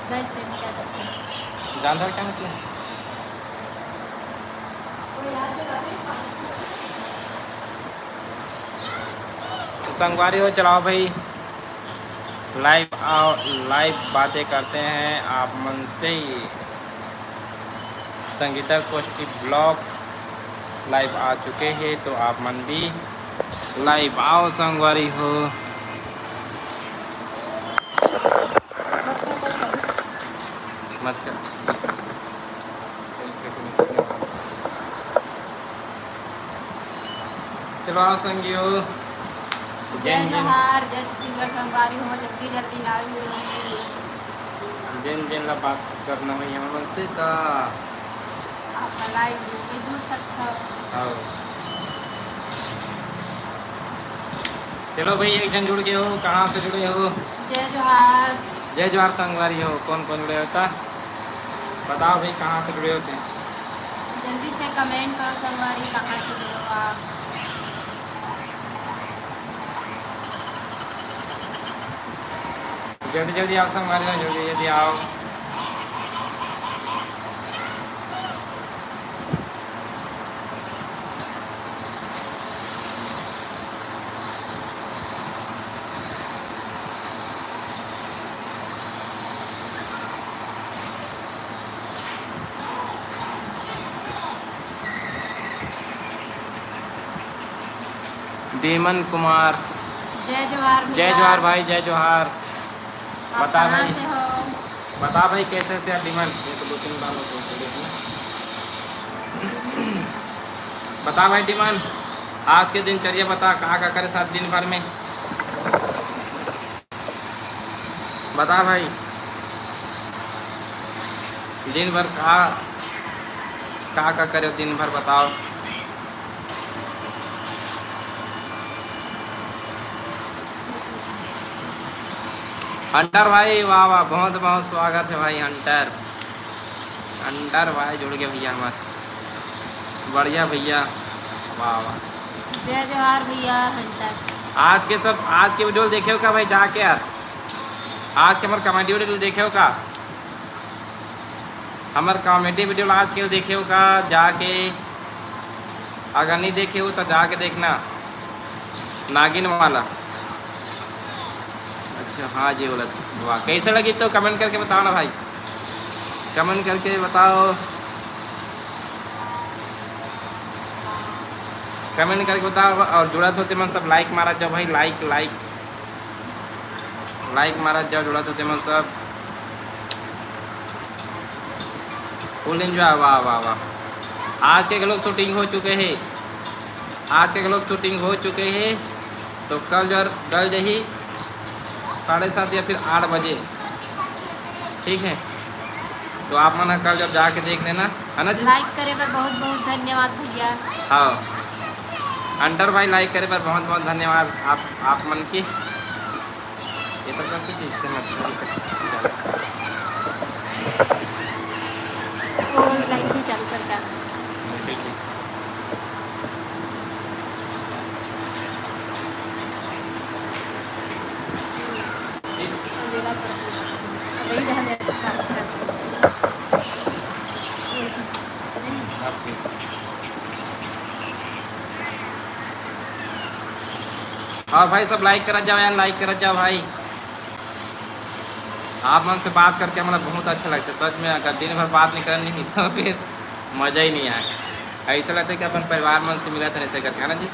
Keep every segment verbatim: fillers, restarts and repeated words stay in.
ज्यादा स्टैमिना करते हैं। जानवर क्या होते हैं? तो संगवारी हो, चलाओ भाई, लाइव आओ, लाइव बातें करते हैं आप मन से। संगीता कोष्टी ब्लॉग लाइव आ चुके हैं, तो आप मन भी लाइव आओ संगवारी हो। मत कर। चलो आओ संगी हो। जय जोहार, जय छत्तीसगढ़ संगवारी हो, जल्दी जल्दी लाइव वीडियो में। जेन जेन ला बात करना होही हमन से, त आप लाइव वीडियो में जुड़ सकथव। हाँ। चलो भाई, एक जन जुड़ गए हो, कहाँ से जुड़े हो? जय जोहार। जय जोहार संगवारी हो, कौन कौन जुड़े हो ता? बताओ भाई, कहाँ से जुड़े हो ता? जल्दी से कमेंट करो संगवारी, कहाँ से जुड़े हो आप? जल्दी जल्दी आओ संगवारी हो, जल्दी जल्दी आओ। डीमन कुमार। जय जोहार भैया। जय जोहार भाई, जय जोहार। आप बता कहाँ भाई। से हो? बता भाई, कैसे से डीमन? ये तो दो तीन बार हो गए, देखना। बता भाई डीमन, आज के दिनचर्या बता, का का करे साथ दिन भर में? बता भाई, दिन भर का, का का करे दिन भर, बताओ। हंटर भाई, वाह वाह, बहुत बहुत स्वागत है भाई हंटर। हंटर भाई जुड़ गए भैया हमारे, बढ़िया भैया, वाह वाह। जय जोहार भैया हंटर। आज के सब, आज के वीडियो देखे हो का भाई जाके यार? आज के हमारे कॉमेडी वीडियो देखे हो का? हमार कॉमेडी वीडियो आज के देखे हो का जाके? अगर नहीं देखे हो तो जाके देखना, नागिन वाला। अच्छा, हाँ जी, बोला। वाह, कैसे लगी तो कमेंट करके बताओ ना भाई, कमेंट करके बताओ, कमेंट करके बताओ। और जुड़त हो ते मन सब लाइक मारा जाओ भाई, लाइक, लाइक। लाइक मारत जाओ, जुड़त हो ते मन सब। फुल एंजॉय, वाह वाह वाह। आज के घलोक शूटिंग हो चुके हे, आज के घलोक शूटिंग हो चुके हे। तो कल जर कल जही साढ़े सात या फिर आठ बजे, ठीक है। तो आप मन ह कल जब जाके देख लेना, है ना जी? लाइक करे बर बहुत बहुत धन्यवाद भैया। हाँ, हंटर भाई, लाइक करे बर बहुत बहुत धन्यवाद आप, आप मन के। ये तो करके ठीक से मत करो। वो लाइट भी चालू कर क्या? ठीक, ठीक। हाँ भाई, सब लाइक करत जाओ यार, लाइक करत जाओ भाई। आप मन से बात करके हमारा बहुत अच्छा लगता है सच में। अगर दिन भर बात नहीं करनी हुई तो फिर मज़ा ही नहीं आए। ऐसा लगता है कि अपन परिवार मन से मिला था, ऐसे करके, है ना जी?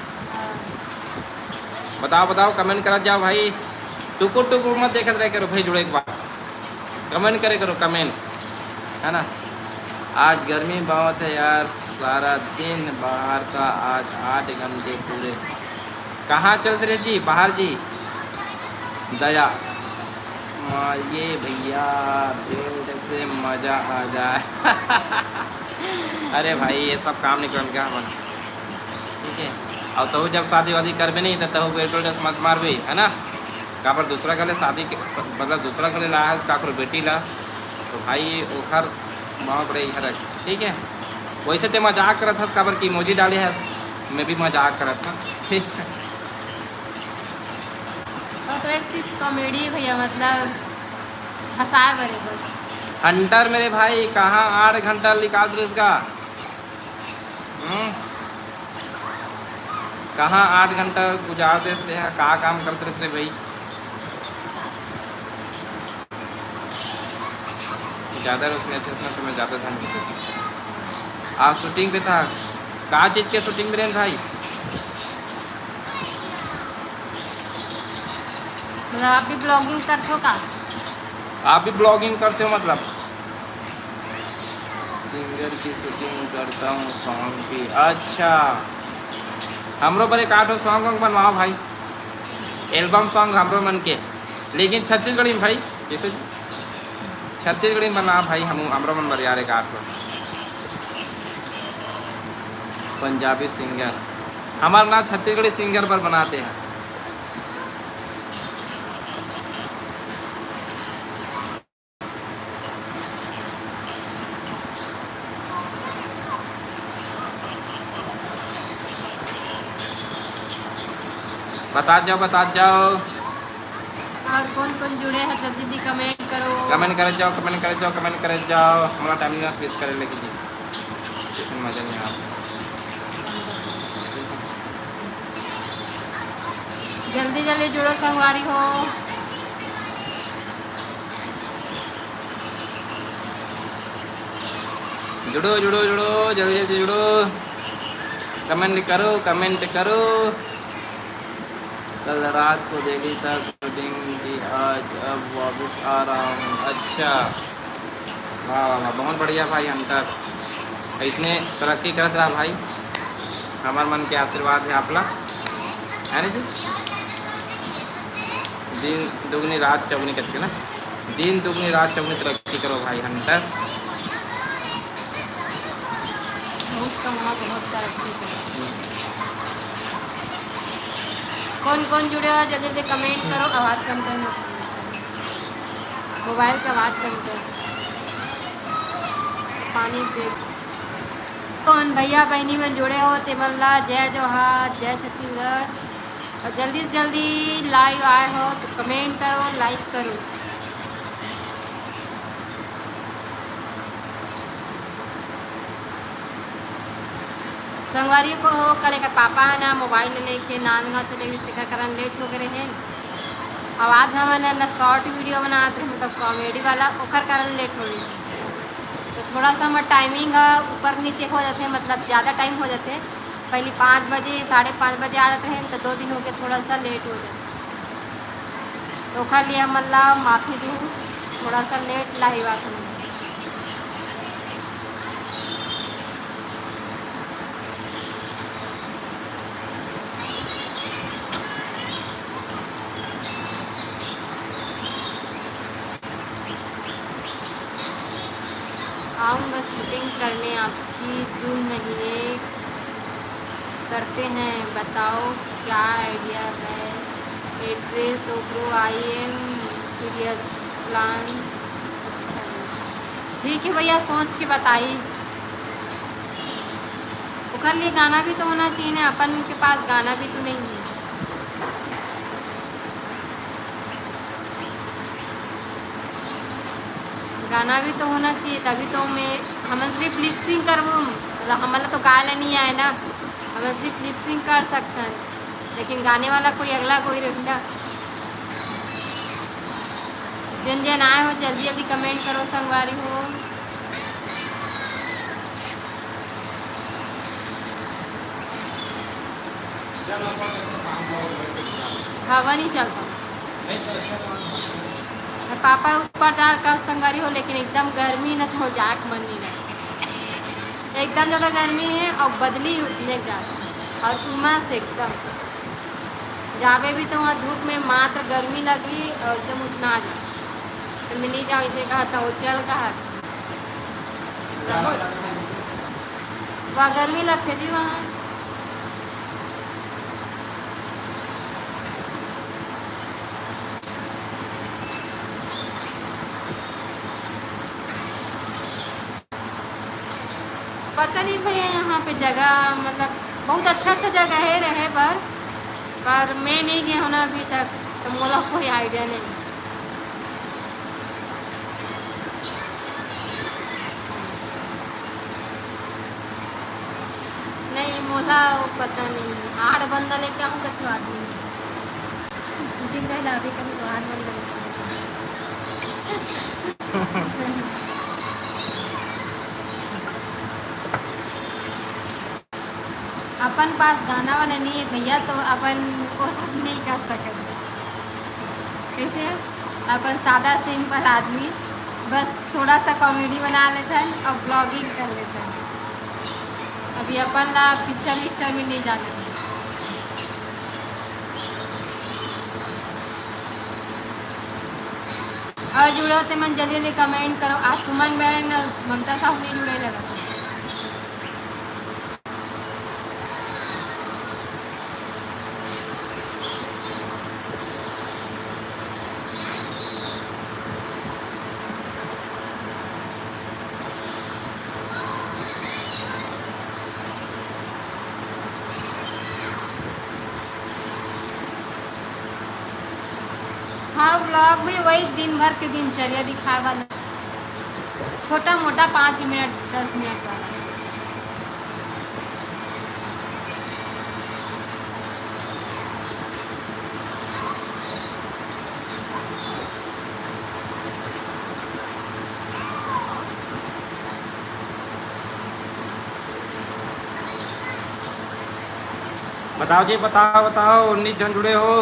बताओ, बताओ, कमेंट करत जाओ भाई। टुकुर टुकुर मत देखत रहे करो भाई, जुड़े के बाद कमेंट करे करो, कमेंट, है ना? आज गर्मी बहुत है यार, सारा दिन बाहर था, आज आठ घंटे पूरे। कहाँ चल रहे जी, बाहर जी? दया, हाँ, ये भैया, बेल्ट से मजा आ जाए। अरे भाई, ये सब काम निकल गया हमन, ठीक है। और तहु जब शादी वादी करबे नहीं तो तहु बेल्ट वेल्ट मत मारबे, है ना? काबर दूसरा घले शादी के, मतलब दूसरा घले ला है काकरो बेटी ला, तो भाई ओखर माँ बड़े इधर है, ठीक है। वैसे ते मजाक करत हस, काबर की इमोजी डाले हस, मैं भी मजाक करत था, ठीक है। वो तो एक सिर्फ कॉमेडी है भैया, मतलब हंसाए बरे बस। हंटर मेरे भाई, कहाँ आठ घंटा निकाल दे इसका? हम्म? कहाँ आठ घंटा गुजार देस तेहा, का काम करत रहिस रे भाई? ज़्यादा रोशनी अच्छे से, तो मैं ज़्यादा ध्यान देता। आज शूटिंग पे था। का चीज़ के शूटिंग में रहेन भाई? मतलब आप भी ब्लॉगिंग करते हो का? आप भी ब्लॉगिंग करते हो मतलब? सिंगर की शूटिंग करता हूँ सॉन्ग की। अच्छा, हमरो बर एक आठ सॉन्ग वॉन्ग बनवाओ भाई, एल्बम सॉन्ग हमरो मन के, लेकिन छत्तीसगढ़ी में भाई। कैसे? छत्तीसगढ़ी में बनवाओ भाई, हम हमरो मन बर यार एक आठ पंजाबी सिंगर, हमार नाम छत्तीसगढ़ी सिंगर पर बनाते हैं। बता जाओ, बता जाओ। और कौन कौन जुड़े हैं, जल्दी भी कमेंट करो। कमेंट कर जाओ, कमेंट कर जाओ, कमेंट कर जाओ। हमारा टाइम नहीं, प्लीज कर लेके जी। इसमें मजा नहीं आता। जल्दी जल्दी जुड़ो संगवारी हो। जुड़ो, जुड़ो, जुड़ो, जल्दी, जल्दी जुड़ो। कमेंट करो, कमेंट करो। कल रात को देखी था शूटिंग की, आज अब वापस आ रहा हूँ। अच्छा, वाह, वाह, वाह, बहुत बढ़िया भाई हंटर, इसने तरक्की करत रहा भाई। हमार मन के आशीर्वाद है आपला, है ना जी? दिन दुगनी रात चौगनी करके ना, दिन दुगनी रात चौगनी तरक्की करो भाई हंटर। बहुत कम हुआ, बहुत तरक्की करो। कौन कौन जुड़े हो, जल्दी से कमेंट करो। आवाज़ कम करना, मोबाइल की आवाज़ कम करो। पानी दे। कौन भैया बहनी मन जुड़े हो, तेमन ला जय जोहार, जय छत्तीसगढ़। और जल्दी से जल्दी लाइव आए हो तो कमेंट करो, लाइक करो। संगवारी हो, कल एकर पापा है ना, मोबाइल लेके नांदगांव चले गए, तेकर कारण लेट हो गए रहे। अब आज हमन ना शॉर्ट वीडियो बनात रहे, मतलब कॉमेडी वाला, ओकर कारण लेट हो गई। तो थोड़ा सा हमर टाइमिंग ह ऊपर नीचे हो जाते, मतलब ज़्यादा टाइम हो जाते। पहले पाँच बजे, साढ़े पाँच बजे आ जाते हैं, तो दो दिन हो गए, थोड़ा सा लेट हो जाते। तो ओखर लिए हमन ला माफ़ी दू, थोड़ा सा लेट लाइव आत हन। आऊँगा शूटिंग करने आपकी, जून महीने करते हैं, बताओ क्या आइडिया है? एड्रेस दो bro, I am serious, plan अच्छा है। ठीक है भैया, सोच के बताई। ओकर लिए गाना भी तो होना चाहिए ना, अपन के पास गाना भी तो नहीं है। गाना भी तो होना चाहिए, तभी तो मैं, हमन सिर्फ लिप सिंक करबो, मतलब हमन ला तो गाए ला नहीं आए ना, हमन सिर्फ लिप सिंक कर सकथन, लेकिन गाने वाला कोई अगला कोई रही ना। जन जन आए हो, जल्दी जल्दी कमेंट करो संगवारी हो। हवा नहीं चलता। पापा ऊपर जा कर संगवारी हो, लेकिन एकदम गर्मी न, तो जाए के मन नहीं है। एकदम ज़्यादा गर्मी है और बदली उठने जा, और उमस एकदम। जाबे भी तो वहाँ धूप में मात्र गर्मी लगी और एकदम उसना जा। तो मैं नहीं जाऊँ, इसे कहा था, वो चल कहा। वहाँ गर्मी लगथे जी वहाँ। पता नहीं भैया, यहाँ पे जगह, मतलब, बहुत अच्छा अच्छा जगह है रहे बर, पर मैं नहीं गया हूँ ना अभी तक, तो मोला कोई आइडिया नहीं। ला पता नहीं, हाड़ बंदा लेके आऊँ कथो आदमी। शूटिंग का हिलावे कभी तो हाड़ बंदा लेके आऊँ। अपन पास गाना वाना नहीं है भैया, तो अपन वो सब नहीं कर सकते। कैसे है? अपन सादा सिंपल आदमी, बस थोड़ा सा कॉमेडी बना लेथन और ब्लॉगिंग कर लेथन। अभी अपन ला पिक्चर विक्चर में नहीं जाना है। और जुड़ो ते मन जल्दी जल्दी कमेंट करो। आज सुमन बहन, ममता साहू नहीं जुड़े लगा। हाँ, व्लॉग में वही दिन भर के दिनचर्या दिखाए वाला, छोटा मोटा पाँच मिनट, दस मिनट वाला। बताओ जी, बताओ, बताओ, उन्नीस जन जुड़े हो,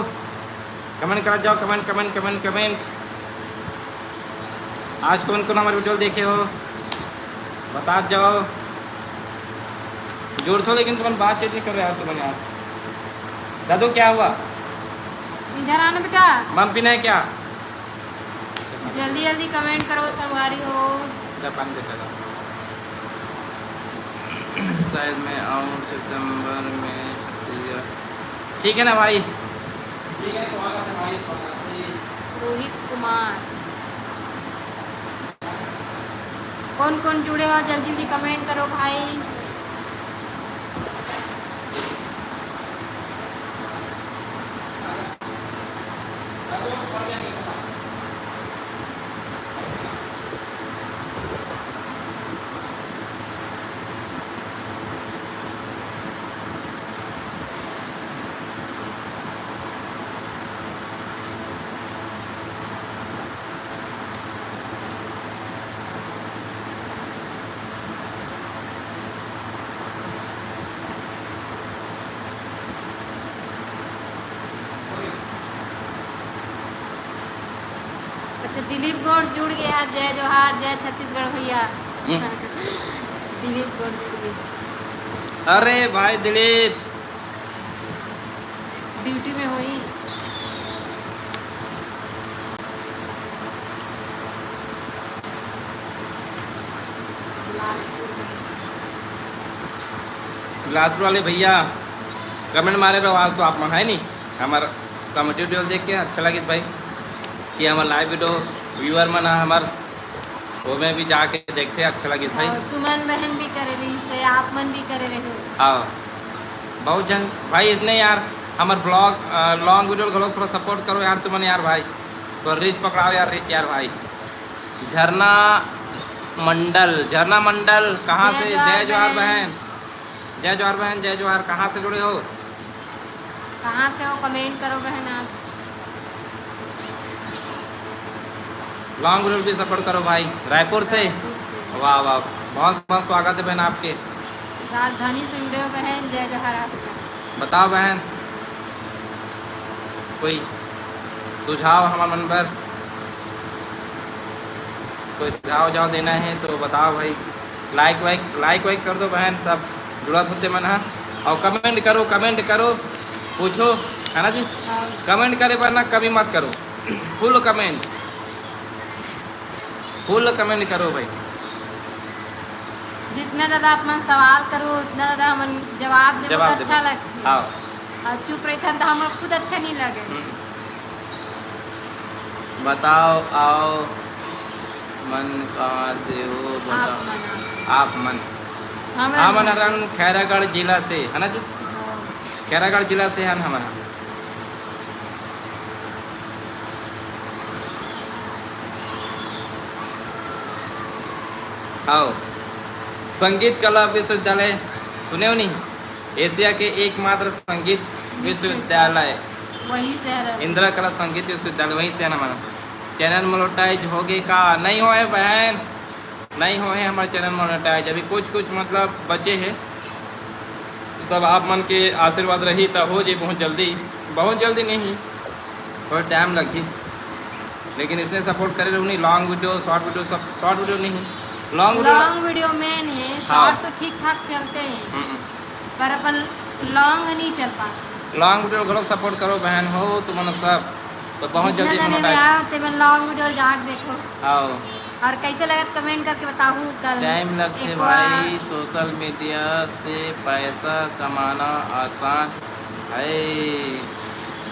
कमेंट करा जाओ, कमेंट, कमेंट, कमेंट, कमेंट। आज कौन कौन हमारे वीडियो देखे हो, बता जाओ। जोर थो, लेकिन तुमन बातचीत नहीं कर रहे यार, तुमन यार। दादू, क्या हुआ? इधर आना बेटा। मम पीना है क्या? जल्दी जल्दी कमेंट करो संगवारी हो। जा पानी दे पहला। शायद मैं आऊँ सितंबर में छत्तीसगढ़। ठीक है ना भाई? ठीक है, स्वागत है भाई, स्वागत है। रोहित कुमार, कौन कौन जुड़े हो, जल्दी जल्दी कमेंट करो भाई। अच्छा, दिलीप गौड़ जुड़ गया। जय जोहार, जय छत्तीसगढ़ भैया। हम्म। दिलीप गौड़ जुड़ गए। अरे भाई दिलीप, ड्यूटी में होई। बिलासपुर वाले भैया कमेंट मारे रहो, आज तो आप मन है नहीं, हमारा कॉमेडी वीडियो देख के अच्छा लगिस भाई, कि हमार लाइव वीडियो व्यूअर मन ह हमार, वो में भी जाके देखते, अच्छा लगिस भाई। और सुमन बहन भी करे रही से, आप मन भी करे रहे हो। हाँ, बहुत जन भाई, इसने यार हमार ब्लॉग, अ, लॉन्ग वीडियो घलो थोड़ा सपोर्ट करो यार तुमन यार भाई, तो रीच पकड़ाओ यार, रीच यार भाई। झरना मंडल, झरना मंडल कहाँ जय से? जोहार जय जोहार बहन। बहन, जय जोहार बहन, जय जोहार। कहाँ से जुड़े हो? कहाँ से हो, कमेंट करो बहन आप। लॉन्ग वीडियो भी सपोर्ट करो भाई, रायपुर से। रायपुर से। वाह वाह, बहुत बहुत स्वागत है बहन आपके। राजधानी से जुड़े हो बहन, जय जोहार आपका। बताओ बहन, कोई सुझाव हमार मन बर, कोई सुझाव उझाव देना है तो बताओ भाई। लाइक वाइक, लाइक वाइक कर दो बहन, सब जुड़त होते मन ह। और कमेंट करो, कमेंट करो, पूछो, है ना जी? हाँ। कमेंट करे बर ना कमी मत करो, फुल कमेंट, फुल कमेंट करो भाई। जितना ज्यादा आप मन सवाल करो, उतना ज्यादा हमन जवाब देबो, जवाब तो अच्छा देबो। लगथे। हाँ। और चुप रहिथन तो हमर खुद अच्छा नहीं लगे। हम्म। बताओ, आओ मन कहाँ से हो? बताओ। आप मन। आप मन। हमन हमन हरन खैरागढ़ जिला से, है ना जी? हाँ। खैरागढ़ जिला से हन हमन। आओ, संगीत कला विश्वविद्यालय सुने हो नहीं? एशिया के एकमात्र संगीत विश्वविद्यालय। वही शहर है। इंदिरा कला संगीत विश्वविद्यालय, वहीं से है ना हमारा। चैनल मोनेटाइज हो गए का? नहीं होए बहन, नहीं होए हमारे चैनल मोनेटाइज। अभी कुछ कुछ मतलब बचे हैं, सब आप मन के आशीर्वाद रही तो हो जाए बहुत जल्दी, बहुत जल्दी नहीं, थोड़ा टाइम लगही। लेकिन इसने सपोर्ट करे रहू नहीं, लॉन्ग वीडियो, शॉर्ट वीडियो, सब शॉर्ट वीडियो नहीं, long video. Long video main है, हाँ। शॉर्ट तो ठीक ठाक चलते हैं, हम्म। पर अपन लॉन्ग नहीं चल पाते। लॉन्ग वीडियो घलोक सपोर्ट करो बहन हो, तुमन सब तो बहुत जितना जल्दी जने भी मोनेटाइज। आओ, ते में लॉन्ग वीडियो जाके देखो। आओ। और कैसे लगत कमेंट करके बताहू कल। टाइम लगथे एक बार। भाई, सोशल मीडिया से पैसा कमाना आसान है।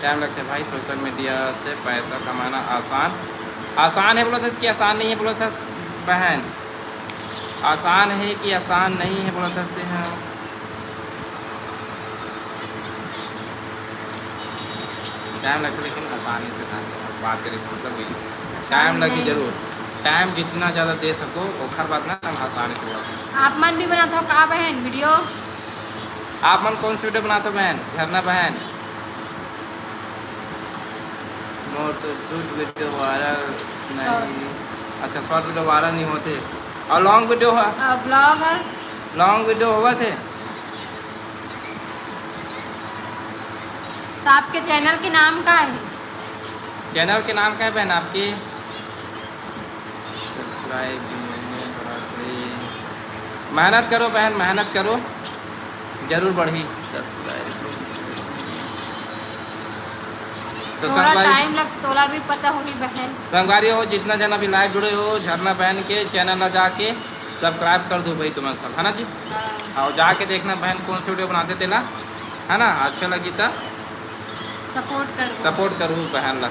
टाइम लगथे भाई, सोशल मीडिया से पैसा कमाना आसान, आसान है बोलत हस कि आसान नहीं है बोलत हस बहन? आसान है कि आसान नहीं है बोलत हस तेहा? टाइम लगथे, लेकिन आसानी से काम करना, बात करे के मतलब वही। आसान टाइम लगी नहीं। जरूर, टाइम जितना ज़्यादा दे सको, ओखर बाद ना हम आसानी से बात। आप मन भी बनात हो का बहन वीडियो? आप मन कौन सी वीडियो बनात हो बहन? झरना बहन? मोर तो शॉर्ट वीडियो वायरल नहीं। शॉर्ट। अच्छा, शॉर्ट वीडियो वायरल नहीं होते। और लॉन्ग वीडियो है? और ब्लॉग है। लॉन्ग वीडियो होवत है। तो आपके चैनल के नाम का है? चैनल के नाम का है बहन आपके? सब्सक्राइब नहीं बढ़त रही। मेहनत करो बहन, मेहनत करो, जरूर बढ़ी सब्सक्राइब। तो थोड़ा संगवारी, टाइम लग, तोला भी पता होही बहन। संगवारी हो, जितना जन अभी लाइव जुड़े हो, झरना बहन के चैनल ला जाके सब्सक्राइब कर दो भाई, तुम्हारे सब, है ना जी? हाँ। और जाके देखना बहन कौन से वीडियो बनाते तेला, है ना? अच्छा लगी तो सपोर्ट करो। सपोर्ट करो बहन ला।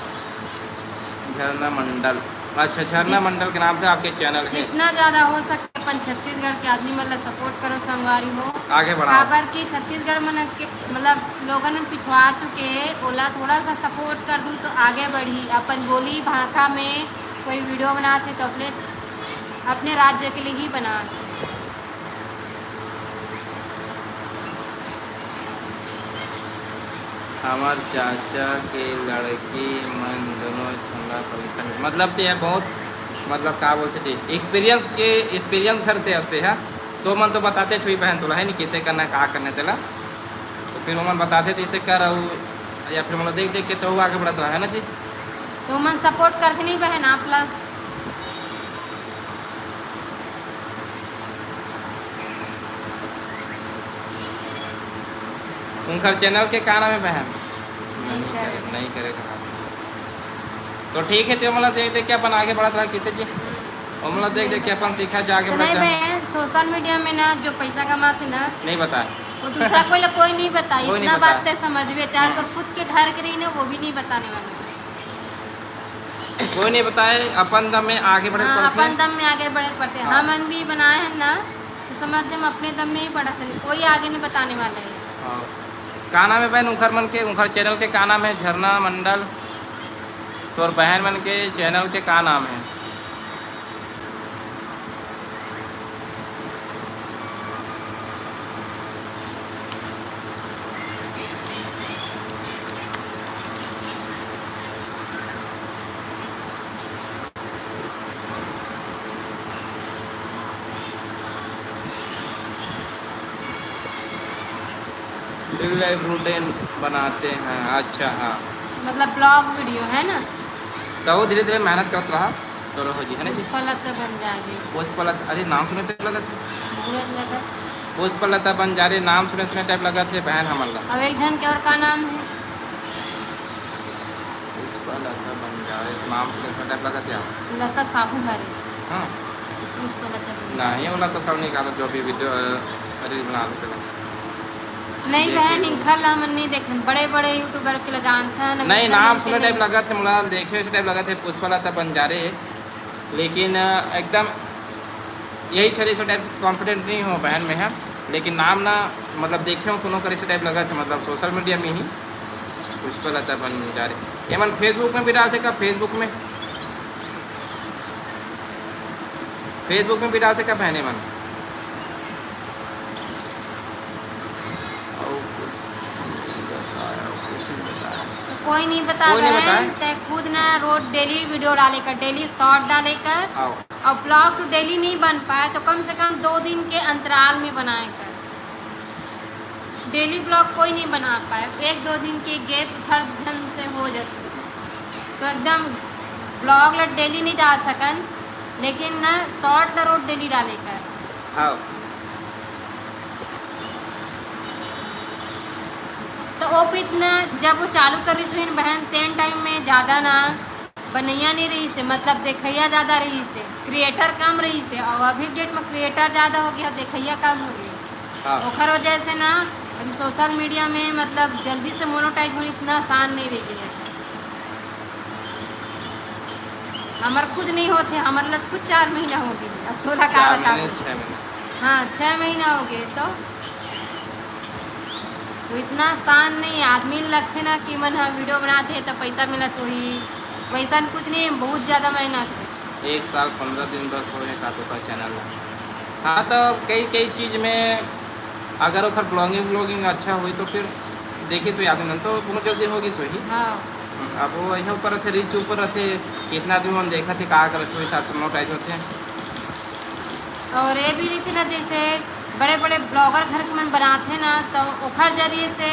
झरना मंडल, अच्छा, झरना जित-, मंडल के नाम से आपके चैनल है। जितना ज़्यादा हो सके अपन छत्तीसगढ़ के आदमी मन ला सपोर्ट करो संगवारी हो। आगे बढ़ाओ। काबर कि छत्तीसगढ़ मन के मतलब लोगन मन पिछुआ चुके, ओला थोड़ा सा सपोर्ट कर दू तो आगे बढ़ी। अपन बोली भाखा में कोई वीडियो बनात हे तो अपने, अपने राज्य के लिए ही बनात हे। हमर चाचा के लड़की मन दोनों झन ला परेशान, मतलब ते ह बहुत, मतलब का बोलथे ते, एक्सपीरियंस के, एक्सपीरियंस घर से हस ते ह, तो मन तो बताते थोड़ी बहन तोला, है नी, कैसे करना है, का करना है तेला, तो फिर ओमन बताते तैसे कर, अउ या फिर मतलब देख देख के तो आगे बढ़त रहा है ना जी। तो मन सपोर्ट करथे नहीं बहन आप ला। उनकर चैनल के का नाम है बहन? नहीं करे। नहीं करे का नाम। तो ठीक है, तो मतलब देख देख के अपन आगे बढ़त रहा, किसे जी? और मतलब देख देख के अपन सीखा जाके तो बढ़त नहीं रहा। बहन, सोशल मीडिया में ना जो पैसा कमाथे ना, नहीं बताए। वो दूसरा कोई ला कोई नहीं बताए, कोई नहीं इतना बताए। बात ते समझ में, चाहे हाँ। अगर खुद के घर के रही ना, वो भी नहीं बताने वाला। कोई नहीं बताए, अपन दम में आगे बढ़े हाँ, पड़थे। अपन दम में आगे बढ़े पड़थे। हाँ। हमन भी बनाए हैं ना, तो समझ हम अपने दम में ही बढ़त हन, कोई आगे नहीं बताने वाला है। हाँ। का नाम है बहन उखर मन के, उखर चैनल के का नाम है? झरना मंडल। तोर बहन मन के चैनल के का नाम है? रियल लाइफ रूटीन बनाते हैं। अच्छा, हाँ। मतलब ब्लॉग वीडियो है ना? तो वो धीरे धीरे मेहनत करत रहा, तो रहो जी, है ना जी? पुष्पलता बंजारे। पुष्पलता, अरे नाम सुने टाइप लगत है। बहुत लगत। पुष्पलता बंजारे नाम सुने सुने टाइप लगत है बहन हमन ला। अब एक झन के और का नाम है? पुष्पलता बंजारे नाम सुने सुने टाइप लगत है। लता साहू हरे। हाँ। पुष्पलता बंजारे। नहीं, वो लता साहू नहीं कहा, जो भी वीडियो, अ, रील बना लेते हैं। नहीं देखे बहन, हो। इनखर ला हमन नहीं देखन, बड़े-बड़े यूट्यूबर के ला जानथन, नहीं, इनखर नाम मन के सुने टाइप नहीं। लगत हे, मोला देखे से टाइप लगत हे, पुष्पलता बंजारे, लेकिन, अ, एकदम यही छरे से टाइप कॉन्फिडेंट नहीं हो बहन में है, लेकिन नाम ना, मतलब देखे हो कोनो करे से टाइप लगत हे, मतलब सोशल मीडिया में ही पुष्पलता बंजारे। एमन Facebook में भी डालथे का, Facebook में? Facebook में भी डालथे का बहन एमन? अउ कोई नहीं बता कोई नहीं बहन, बताए। तय खुद ना रोज डेली वीडियो डाले कर, डेली शॉर्ट डाले कर। आओ। और ब्लॉग तो डेली नहीं बन पाए तो कम से कम दो दिन के अंतराल में बनाए कर। डेली ब्लॉग कोई नहीं बना पाए, एक दो दिन के गैप हर जन से हो जाती। तो एकदम ब्लॉग ला डेली नहीं डाल सकन, लेकिन ना शॉर्ट ला रोज डेली डाले कर। हाँ। तो वो भी इतना, जब वो चालू कर रही सुन बहन, तेन टाइम में ज़्यादा ना बनैया नहीं रही से, मतलब देखैया ज़्यादा रही से, क्रिएटर कम रही से। और अभी डेट में क्रिएटर ज़्यादा हो गया, देखैया कम हो गया। हाँ। ओखर वजह से ना अभी सोशल मीडिया में मतलब जल्दी से मोनोटाइज होना इतना आसान नहीं रह गया है। हमर खुद नहीं होते, हमर लग खुद चार महीना हो गए। अब तोला का चार बताऊं? महीने, छह महीने। हाँ, छह महीना हो गए तो, तो इतना आसान नहीं है। आदमी लगते ना कि मन हाँ वीडियो बनाते हैं तो पैसा मिलत वही, वैसा कुछ नहीं है, बहुत ज़्यादा मेहनत है। एक साल पंद्रह दिन बस होए का तो का चैनल है। हाँ, तो कई कई चीज़ में अगर ओकर ब्लॉगिंग व्लॉगिंग अच्छा होई तो फिर देखिस होई आदमी मन तो बहुत जल्दी होगिस होही। हाँ। हम्म, अब वो यही ऊपर रहते, रीच ऊपर रहते, कितना आदमी मन देखत हे, का करत हे, हिसाब से मोनेटाइज होते। और ये भी रहिथे ना, जैसे बड़े बड़े ब्लॉगर घर के मन बनाथे ना, तो ओखर जरिए से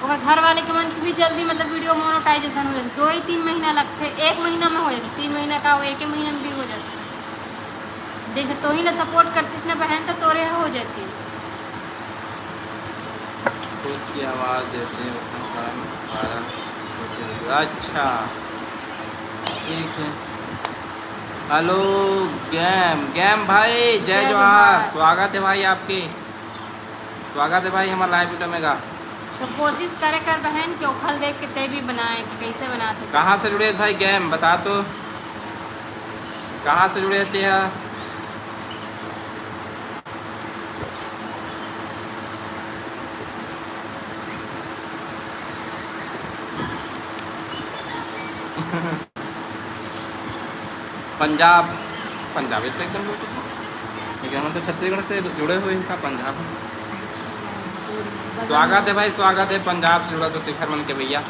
ओकर घर वाले के मन के भी जल्दी मतलब वीडियो मोनेटाइजेशन हो जाथे। दो ही तीन महीना लगथे, एक महीना में हो जाथे, तीन महीना का वो एक ही महीना में भी हो जाथे। जैसे तोही ला सपोर्ट करतीस ना बहन, तो तोरे हो जातीस। खुद की आवाज़ देते हैं, उतना कारण वायरल होते हैं। अच्छा, ठीक है। हेलो गैम, गैम भाई, जय जय जोहार, जोहार। स्वागत है भाई आपके, स्वागत है भाई हमारे लाइव वीडियो में का। तो कोशिश करे कर बहन कि ओखल देख के ते भी बनाए कि कैसे बनाते। कहाँ से जुड़े भाई गैम, बता तो, कहाँ से जुड़े थे यार? पंजाब, पंजाबी से एकदम बोलते थे। लेकिन हम तो छत्तीसगढ़ से जुड़े हुए हैं, का पंजाब है। स्वागत है भाई, स्वागत है पंजाब से जुड़ा तो तिखर मन के भैया।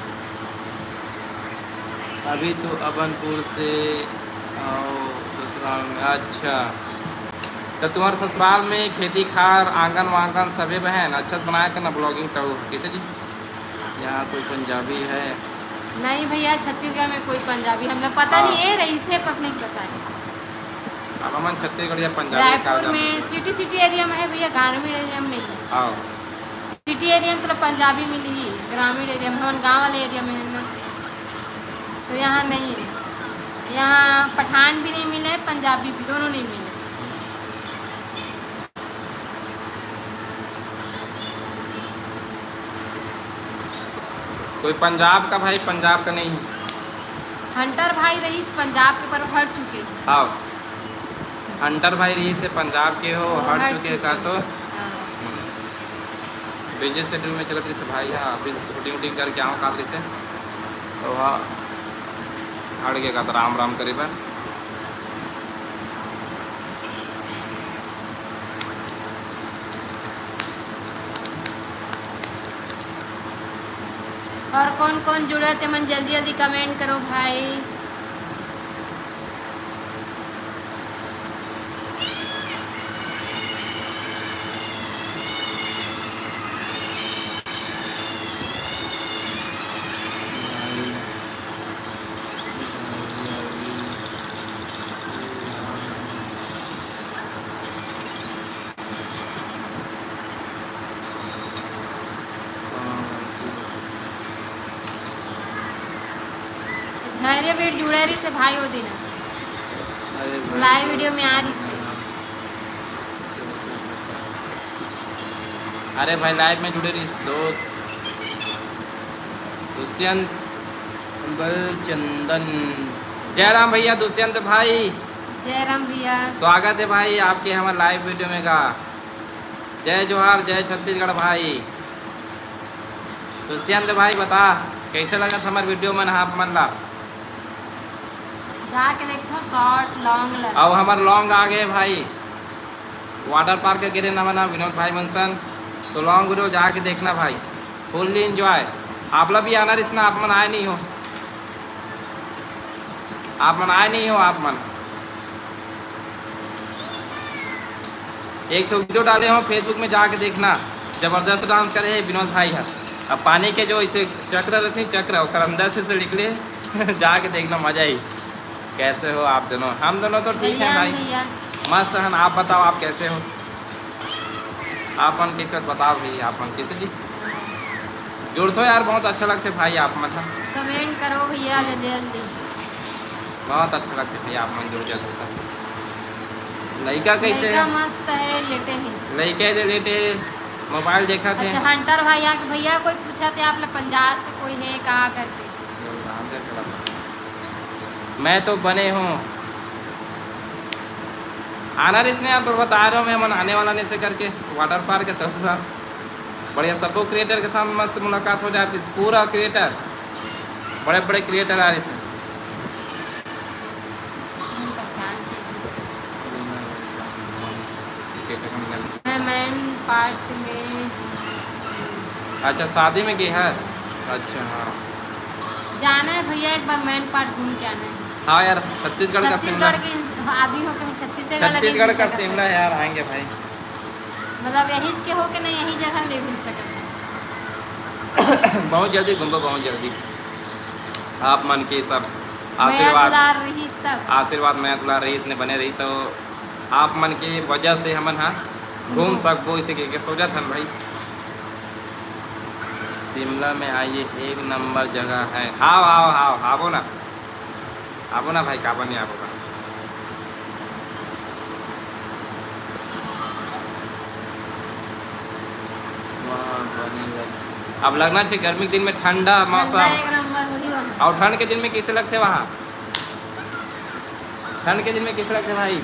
अभी तो अबनपुर से आओ ससुराल में। अच्छा, तो तुम्हारे ससुराल में खेती खार, आंगन वांगन सभी बहन? अच्छा बनाया करना ब्लॉगिंग तो। कैसे जी? यहाँ कोई पंजाबी है? नहीं भैया, छत्तीसगढ़ में कोई पंजाबी हम लोग पता हाँ। नहीं, ये रही थे पर नहीं पता है। अब हमन छत्तीसगढ़ या पंजाबी का रायपुर जान में लेते। सिटी, सिटी एरिया में है भैया, ग्रामीण एरिया में नहीं। हाँ। सिटी एरिया में तो पंजाबी मिली ही, ग्रामीण एरिया में, हमन गाँव वाले एरिया में है ना, तो यहाँ नहीं है। यहाँ पठान भी नहीं मिले, पंजाबी भी, दोनों नहीं मिले। कोई पंजाब का भाई, पंजाब का नहीं। हंटर भाई रहीस पंजाब के, पर हट चुके। हाँ, हंटर भाई रहीस पंजाब के हो, वो हट हट चुके का चुके। तो। हाँ। बिजी शेड्यूल में चलत रहिस भाई, हाँ, अभी शूटिंग वूटिंग करके आऊँ काल से, तो वहाँ हट गए का तो राम राम करे बर। और कौन कौन जुड़े ते मन जल्दी जल्दी कमेंट करो भाई। धैर्य भी जुड़े रही से भाई वो दिन अरे भाई, लाइव वीडियो में आ रही से। अरे भाई लाइव में जुड़े रही दोस्त। दुष्यंत बलचंदन, जय राम भैया दुष्यंत भाई। जय राम भैया। स्वागत है भाई आपके हमारे लाइव वीडियो में का। जय जोहार, जय छत्तीसगढ़ भाई। दुष्यंत भाई बता, कैसे लगत हमार वीडियो मन आप मन ला? जाके देखो शॉर्ट लॉन्ग लग। अब हमार लॉन्ग आ गए भाई, वाटर पार्क के गिरे ना मना विनोद भाई मनसन, तो लॉन्ग वीडियो जाके देखना भाई, फुल्ली एंजॉय। आप ला भी आना रहिस ना, आप मन आए नहीं हो, आप मन आए नहीं हो, आप मन। एक ठो वीडियो डाले हो Facebook में, जाके देखना, जबरदस्त डांस करे है विनोद भाई ह। अब पानी के जो ऐसे चक्र रहते हैं, चक्र ओकर अंदर से, से निकले जाके देखना, मजा ही। कैसे हो आप दोनों? हम दोनों तो ठीक है भाई, मस्त हन। आप बताओ, आप कैसे हो? आप मन कैसे बताओ भाई, आप मन कैसे जी? जुड़थो यार, बहुत अच्छा लगथे भाई आप मन ह। कमेंट करो भैया जल्दी जल्दी। बहुत अच्छा लगथे भैया आप मन जुड़ जाथो त। लइका कैसे लइका हे? मस्त है, लेटे हैं। लइका दे लेटे, मोबाइल देखत हे। अच्छा, हंटर भाई आके, भैया कोई पूछा थे आप लोग पंजाब से कोई है कहाँ करके? मैं तो बने हूँ। आना रिस ने यार, तो बता रहे हो, मैं मन आने वाला नहीं से करके वाटर पार्क है तो। बढ़िया, सबो क्रिएटर के साथ मस्त मुलाकात हो जाती, पूरा क्रिएटर, बड़े बड़े क्रिएटर आ रहे हैं। मैं मैन पार्क में। अच्छा, शादी में गई है। अच्छा, हाँ। जाना है भैया, एक बार मैन पार्क घूम के आना है। हाँ यार, छत्तीसगढ़ का शिमला। छत्तीसगढ़ के आदमी होके हम छत्तीसगढ़ छत्तीसगढ़ का शिमला है यार, आएंगे भाई। मतलब यही के होके नहीं, यही जगह नहीं घूम सकते। बहुत जल्दी घूमबो, बहुत जल्दी। आप मन के सब आशीर्वाद, आशीर्वाद, मया दुलार रही तब। आशीर्वाद, मया दुलार रही, इसने बने रही तो आप मन के वजह से हमन हा घूम सकबो, इसे के, के सोचत हन भाई। शिमला में आइए, एक नंबर जगह है। हाव, हाव, हाव, हावो ना, आबो ना भाई, काबर नहीं आबो का? अब लगना चाहिए गर्मी के दिन में ठंडा मौसम। और ठंड के दिन में कैसे लगते वहाँ? ठंड के दिन में कैसे लगते भाई?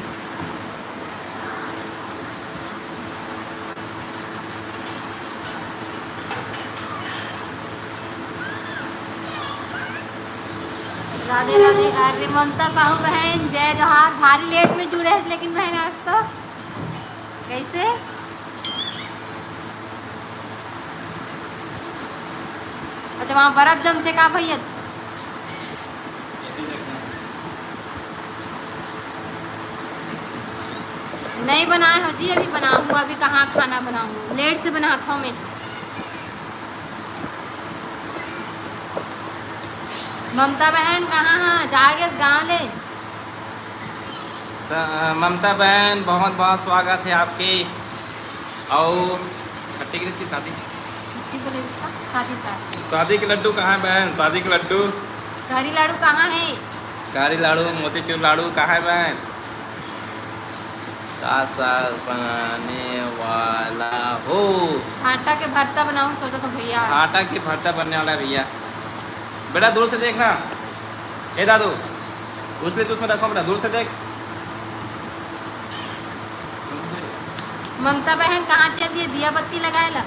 राधे राधे। अरे ममता साहू बहन, जय जोहार। भारी लेट में जुड़े हस लेकिन बहन आज तो। कैसे? अच्छा, वहाँ बर्फ जमथे का भैया? नहीं बनाए हो जी, अभी बनाहूँ, अभी कहाँ खाना बनाहूँ, लेट से बनात हूँ मैं। ममता बहन कहाँ हाँ? जागेस गाँव ले। स-, ममता बहन, बहुत बहुत स्वागत है आपके। और छठी के की शादी? छठी बोले इसका? शादी, शादी। शादी के लड्डू कहाँ है बहन? शादी के लड्डू। कहरी लाडू कहाँ है? कहरी लाडू, मोतीचूर लाडू कहाँ है बहन? का साग बनाने वाला हो? भांटा के भरता बनाऊं सोचा तो भैया। भांटा के भरता बनने वाला है भैया। बेटा दूर से देखना। ए दादू, उस पे, उसमें देखो बेटा, दूर से देख। ममता बहन कहाँ चल दिए दिया बत्ती लगाए ला?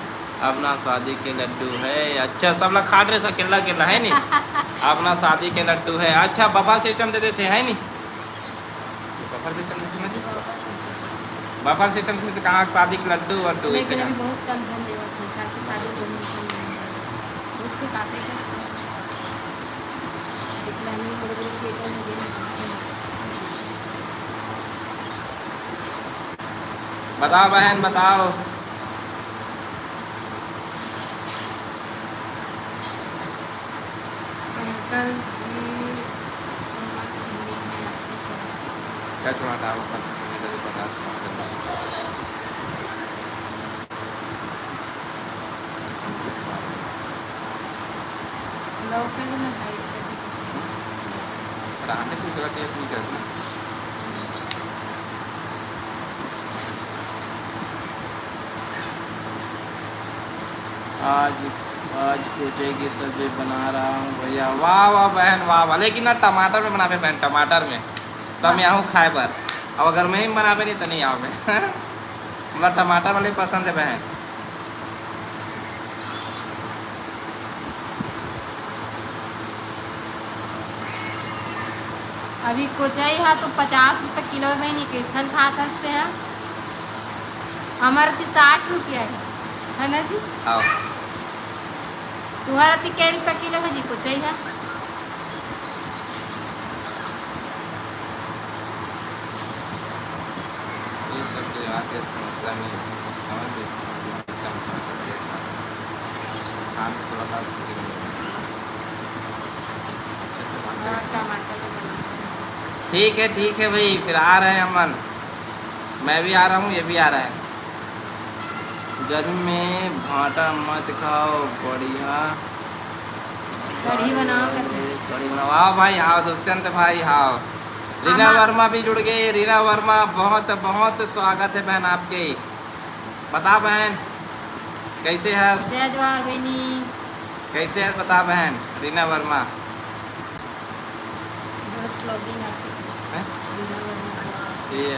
अपना शादी के लड्डू है। अच्छा, सब ला खा रहे, सब केला केला है नी। अपना शादी के लड्डू है। अच्छा, बफर सिस्टम दे देते हैं नी। बफर सिस्टम दे देते हैं। बफर सिस्टम से कहाँ शादी के लड्डू वड्डू ऐसे लेकिन अभी का? बहुत कम धन देवत है, सबके शादी में बहुत कम धन देवत है। बहुत कुछ आते हैं। विकलांगी बड़े बड़े थिएटर में देना चाहते हैं। बताओ बहन, बताओ। अंकल जी, क्या चुनाता है वो सब? लौकी भी ना खाई। रात में कुछ लगे अपनी घर में। आज, आज कुलचे की सब्जी बना रहा हूँ भैया। वाह, वाह बहन, वाह, वाह। लेकिन ना टमाटर में बनाबे बहन, टमाटर में। तब मैं आऊँ खाए बर। अब अगर मैं ही बनाबे नहीं तो नहीं आवे। मतलब टमाटर वाले पसंद है बहन। अभी कोचई हा तो पचास रुपये किलो में नहीं, कैसन खात हंसते हैं। हमारे तो साठ रुपया है, है ना जी? हाँ। तुहर अति कै रुपया किलो है जी कोचई है? ये सब तो यहाँ के समस्या नहीं है, समझ लो, इसको हम लोग टमाटर का रेट है। खान को लगा दीजिए। अच्छा, टमाटर। हाँ, टमाटर का टमाटर। ठीक है, ठीक है भाई, फिर आ रहे हैं अमन। मैं भी आ रहा हूँ, ये भी आ रहा है। गर्मी में भाटा मत खाओ, बढ़िया। कढ़ी बनाओ, कढ़ी। कढ़ी बनाओ। आओ भाई, आओ दुष्यंत भाई, आओ। रीना वर्मा भी जुड़ गई। रीना वर्मा, बहुत बहुत स्वागत है बहन आपके। बता बहन, कैसे है? जय जोहार बहनी। कैसे है बता बहन? रीना वर्मा। ये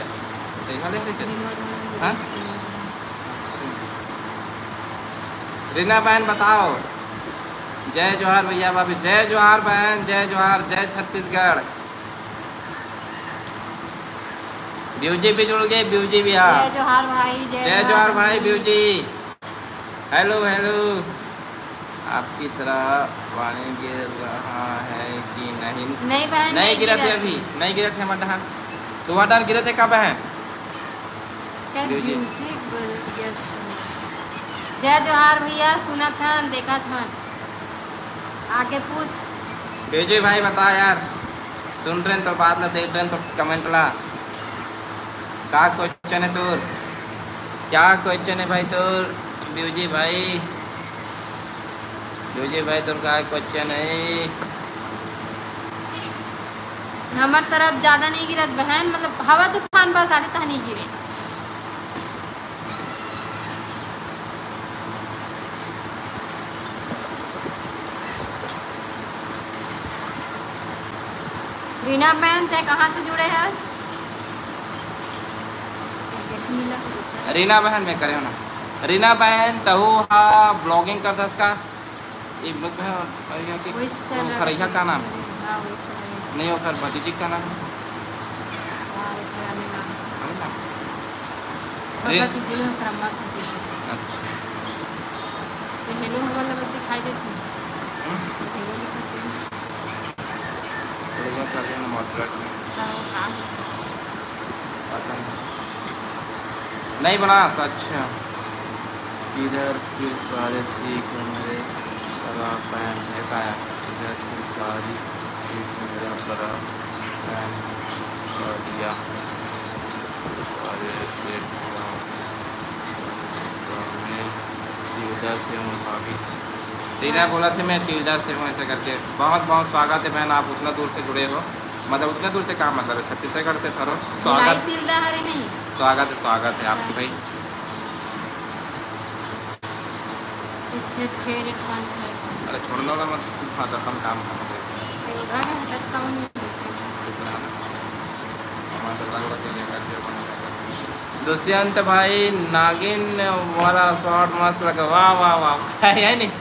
देखा ले से क्या? हाँ? रीना बहन बताओ। जय जोहार भैया भाभी, जय जोहार बहन, जय जोहार, जय छत्तीसगढ़। ब्यूजी भी जुड़ गए, ब्यूजी भी, हाँ। जय जोहार भाई, जय जोहार भाई, ब्यूजी। Hello, hello. आपकी तरह पानी गिर रहा है कि नहीं? नहीं बहन, नहीं नहीं गिरा थे अभी, नहीं गिरा थे हमारे यहाँ। तो वहाँ डाल गिरे थे कब है? क्या music बज-, व्यस्त है। जय जोहार भैया, सुनत हन, देखत हन। आगे पूछ। बेजे भाई बता यार, सुन रहे हैं तो बात ला, देख रहे हैं तो comment ला। का question है तोर? क्या question है भाई तोर? ब्यूजी भाई, ब्यूजी भाई तोर का question है? हमर तरफ ज्यादा नहीं गिरत बहन, मतलब हवा तूफान बस आते तह नहीं गिरे। रीना बहन, तै कहाँ से जुड़े हस? रीना बहन, मैं करे हो ना। रीना बहन, तहू हा blogging करथस का? ये ब-, हाँ, यहाँ के वही से चल रहा खरैया है। का नाम है? हाँ, वही खरैया। नहीं, ओकर भतीजी का नाम है? हाँ, ओकर नाम है। है ना? और रे- भतीजी में ओकर अम्मा के भतीजी। अच्छा। तो हेलो वाला बस दिखाई देती है। हम्म? हेलो लिखा के। खरैया का नाम है, moderate में। हाँ, वो नाम है। पता नहीं। नहीं बना, सच है। इधर फिर सारे ठीक है मेरे परा बहन, एक आया। इधर फिर सारी ठीक है मेरा परा बहन, और या सारे ठीक है। मैं किधर से हूँ भाभी? रीना बोला थे, "मैं तिल्दा से हूँ", ऐसे करके। बहुत बहुत स्वागत है बहन, आप उतना दूर से जुड़े हो, मतलब उतना दूर से, का मतलब है, छत्तीसगढ़ से थरो। स्वागत, तिल्दा हरे नहीं। स्वागत है, स्वागत है आपकी भाई। इतने ठेरे खान है। अरे छोड़ दो ना, मत, तू खा, तो अपन काम करना पड़ेगा। तेरा घर है, कौन है? चुप रहा ना। हमारा तो लग रहा है कि लेकर के अपन दुष्यंत भाई, नागिन वाला shot मस्त लगा। वाह, वाह, वाह। है, है नहीं?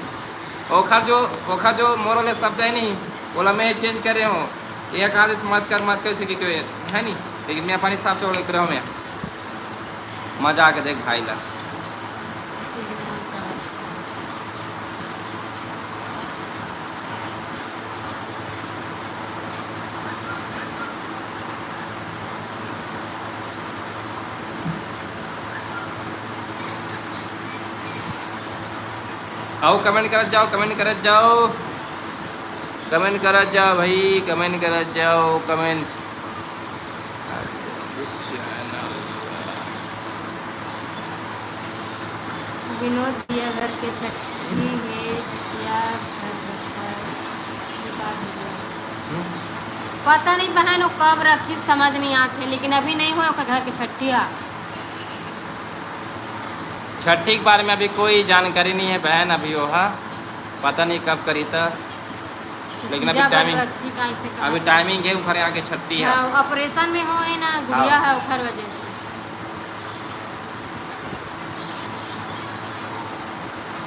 ओखर जो, ओखर जो मोर वाले शब्द है नहीं, बोला मैं change करे हूँ। एक आदमी से मत कर, मत कर, इसे कि क्यों है नहीं? लेकिन मैं अपने हिसाब से बोले करे हूँ मैं। मजा आके देख भाई ला। आओ, comment करत जाओ, comment करत जाओ, comment करत जाओ भाई, comment करत जाओ, comment। विनोद भैया घर के छठी हे, जितिया घर रखा है, ये बात भैया। हम्म। पता नहीं बहन, वो कब रखी, समझ नहीं आते, लेकिन अभी नहीं हुआ ओकर घर के छठी हा। छठी के बारे में अभी कोई जानकारी नहीं है बहन, अभी वो हा, पता नहीं कब करी था। लेकिन अभी पूजा बर timing, रखी का ऐसे कहा अभी था। Timing है, ओखर यहाँ के छठी है। हाँ, operation में हो है ना, गुड़िया हाँ। है, ओखर वजह से।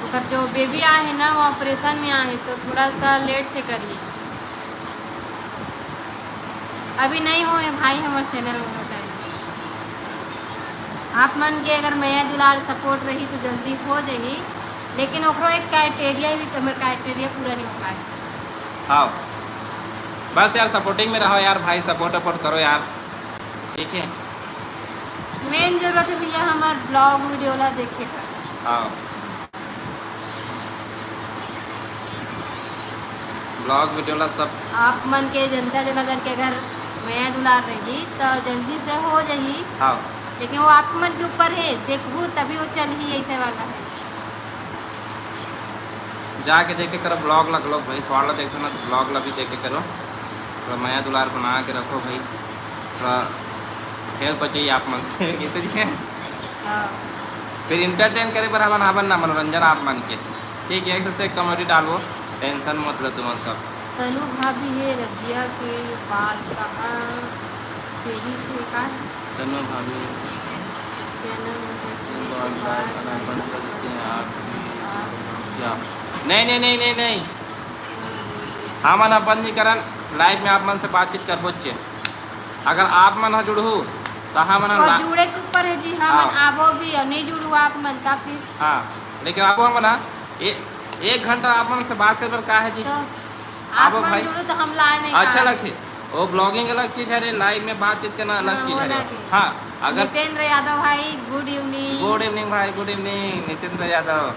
ओकर जो baby आहे ना, वो operation में आहे, तो थोड़ा सा late से करिए। अभी नहीं हो है भाई, हमर channel में बताए। आप मन के अगर मया दुलार support रही, तो जल्दी हो जाही। लेकिन ओकरो एक criteria भी, हमर criteria पूरा नहीं हो पाए। हाँ, बस यार, supporting में रहो यार भाई, support वपोर्ट करो यार, ठीक है। Main जरूरत है भैया हमर vlog video ला देखे का। हाँ, vlog video ला सब। आप मन के, जनता जनार्दन के अगर मया दुलार रही तो जल्दी से हो जाही। हाँ। लेकिन वो आप मन के ऊपर है, देखबू तभी वो चलही, ऐसे वाला है। जाके देखे करो vlog ला, लोग भाई, स्वाद ला देखो ना तो vlog ला भी देखे करो। थोड़ा मया दुलार बना के रखो भाई, थोड़ा help चाहिए आप मन से। हाँ। फिर entertain करे बर हमन हावन ना, मनोरंजन आप मन के, ठीक है। एक से एक comedy डालबो, tension मत लो तुमन सब। तनु भाभी हे रजिया के बात कहाँ तेजी से का? तनु भाभी, channel में से बात बात बंद कर देते हैं आप भी। क्या? नहीं, नहीं, नहीं, नहीं, नहीं। हमन ह बंद नहीं करन, live में आप मन से बातचीत करबो चे। अगर आप मन ह जुड़हू, तो हमन ह और ला- जुड़े के ऊपर है जी, हमन हाँ। आबो भी और नहीं जुड़ू आप मन, तब फिर। हाँ, लेकिन आबो हमन ह, ए-, एक घंटा आप मन से बात करे बर का है जी? तो आबो आप मन भाई। जुड़ू तो हम live में अच्छा का? लगथे। वो vlogging अलग चीज है रे, live में बातचीत करना अलग हाँ, चीज वो है रे। अलग है। हाँ, अगर नितेंद्र यादव भाई, good evening। Good evening भाई, good evening नितेंद्र यादव।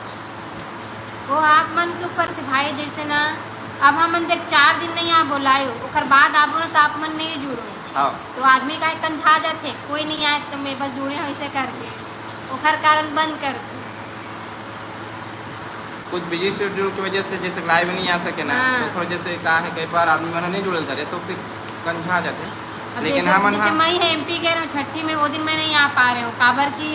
वो आप मन के ऊपर थे भाई, जैसे ना अब हमन देख चार दिन नहीं आबो live, ओकर बाद आबो ना तो आप मन नहीं जुड़ो। हाँ। तो आदमी का कंझा जाथे, कोई नहीं आए तो मैं बस जुड़े हूँ ऐसे करके, ओकर कारण बंद कर दे। कुछ busy schedule की वजह से जैसे live नहीं आ सके ना, हाँ। तो ओकर वजह से का है, कई बार आदमी मन नहीं जुड़ल धरे तो फिर कंझा जाथे। अब लेकिन जैसे, हमन जैसे हाँ। मैं है एमपी कह रहे हूँ छठी में, वो दिन मैं नहीं आ पा रहे हूँ, काबर की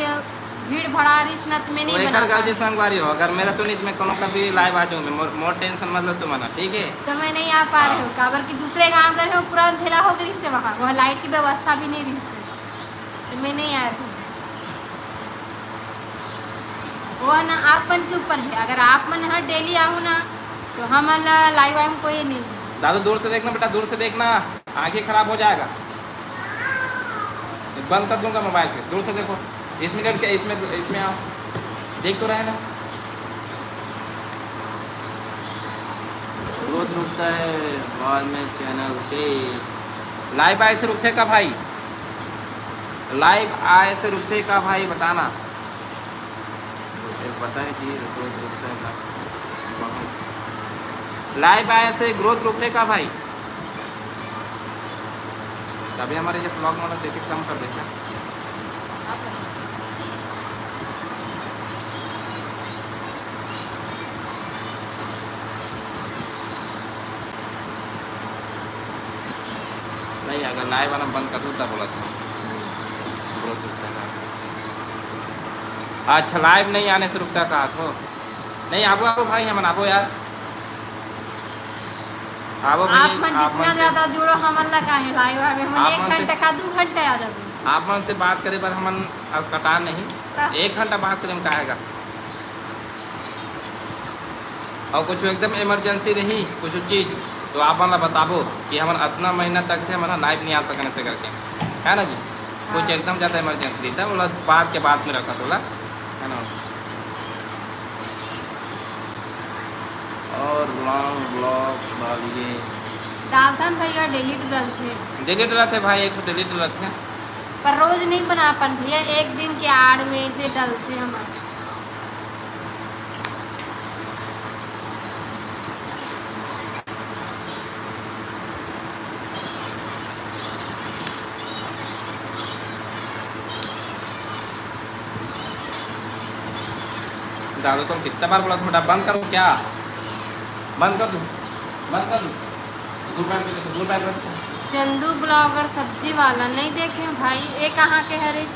भीड़ भड़ा रहिस ना, तो मैं तो नहीं एकर बना का पाए। जे संगवारी हो, अगर मेरा चुनित में कोनो कभी live आ जाऊँ मैं, मोर, मोर tension मत लो तुम ना, ठीक है? तो मैं नहीं आ पा रहे हाँ। हूँ, काबर कि दूसरे गांव गए हो, पूरा अंधेरा हो गई से वहाँ, वहाँ light की व्यवस्था भी नहीं रही से, तो मैं नहीं आ रही हूँ। वो है ना, आप मन के ऊपर है, अगर आप मन यहाँ daily आओ ना, तो हम live आए कोई नहीं। दादू दूर से देखना बेटा, दूर से देखना, आंखें खराब हो जाएगा। बंद कर दूंगा मोबाइल पे, दूर से देखो। इसमें क्या, इसमें, इसमें आओ, देख तो रहे ना। रोज रुकता है बाद में चैनल के। Live आए से रुकथे का भाई? Live आए से रुकथे का भाई, बताना। फिर पता है कि growth रुकता है का? Live आए से growth रुकथे का भाई? तभी हमारे ये vlog मतलब देखे कम कर देता। नहीं, अगर live आना बंद कर दूँ तब बोला था। Growth रुकता है। अच्छा, live नहीं आने से रुकता कहा तो? नहीं, आबो, आबो भाई, हमन आबो यार। आबो भाई, आप मन जितना ज्यादा जुड़ो, हमन ला काहे live आवे? हमन आप एक मन से घंटा का दू घंटा आ जाबो। आप मन से बात करे बर हमन असकटार नहीं। हाँ। एक घंटा बात करे में का आएगा? और कुछ एकदम emergency रही, कुछ चीज, तो आप मन ला बताबो कि हमन अतना महीना तक से हमन live नहीं आ सकन ऐसे करके, है ना जी? कुछ हाँ। एकदम ज्यादा emergency रही, तब ओला बाद के बाद में रखा थोड़ा, है ना? और long vlog डालिए। डालथन भैया, delete डलथे। Delete डलथे भाई, एक तो delete डलथे। पर रोज नहीं बना पान भैया, एक दिन के आड़ में इसे डलथे हमर। दादू, तुम कितना बार बोला था बेटा, बंद करो क्या? बंद कर दो, बंद कर दो। दूर बैठ के देखो, दूर बैठ के देखो। चंदू blogger सब्जी वाला नहीं देखे हैं भाई, ये कहाँ के हरे?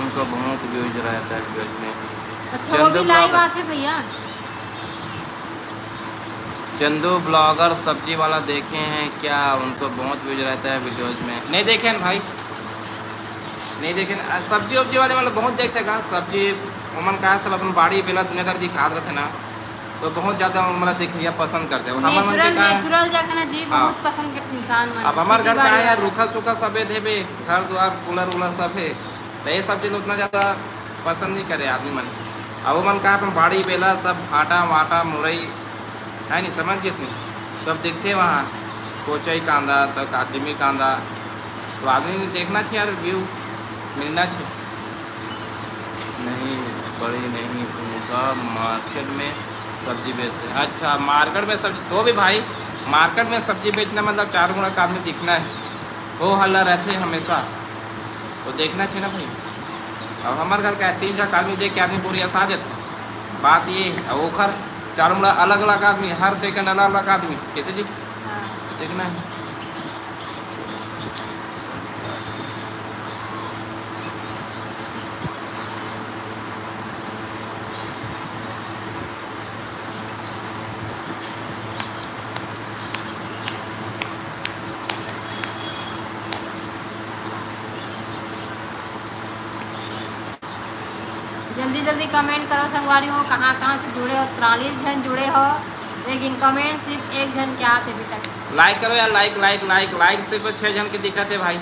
उनका बहुत views रहता है vlog में। अच्छा, वो भी live आते भैया? चंदू blogger सब्जी वाला देखे हैं क्या? उनको बहुत views रहता है videos में। नहीं देखे हैं भाई। नहीं देखे ना, सब्जी उब्जी वाले मतलब बहुत देखते का सब्जी, ओमन का सब अपन बाड़ी बेला दुनियादार दिखात रहते ना, तो बहुत ज्यादा ओमन ला देखिया पसंद करते हैं। हमर मन के नेचुरल का नेचुरल जगह ना जी, हाँ। बहुत पसंद करते इंसान मन। अब हमार खेती घर का बाड़ी है यार, वाला। रूखा सूखा सबे देबे, घर द्वार कूलर वूलर सब है, तो ये सब चीज उतना ज्यादा पसंद नहीं करे आदमी मन। अब ओमन का अपन बाड़ी बेला सब भाटा वाटा मुरई है नहीं, समझ गए नहीं, सब दिखते वहाँ, कोचई कांदा तो काजमी कांदा, तो आदमी देखना चाहिए यार, व्यू मिलना चाहिए। नहीं, बड़ी नहीं, उनका मार्केट में सब्जी बेचते हैं। अच्छा, मार्केट में सब्जी, तो भी भाई, मार्केट में सब्जी बेचना मतलब चार गुणा का आदमी दिखना है, हो हल्ला रहते हैं हमेशा, तो देखना चाहिए ना भाई। अब हमारे घर का है, तीन चार आदमी देख के आदमी बोरिया सा जाता। बात ये है, अब ओखर चार गुणा अलग अलग आदमी, हर सेकंड अलग अलग आदमी, कैसे जी? हाँ। देखना है। जल्दी जल्दी कमेंट करो संगवारी हो, कहाँ कहाँ से जुड़े हो? तिरालीस झन जुड़े हो, लेकिन कमेंट सिर्फ एक झन के आते अभी तक। लाइक करो यार, लाइक, लाइक, लाइक, लाइक सिर्फ छः झन के दिखत है भाई।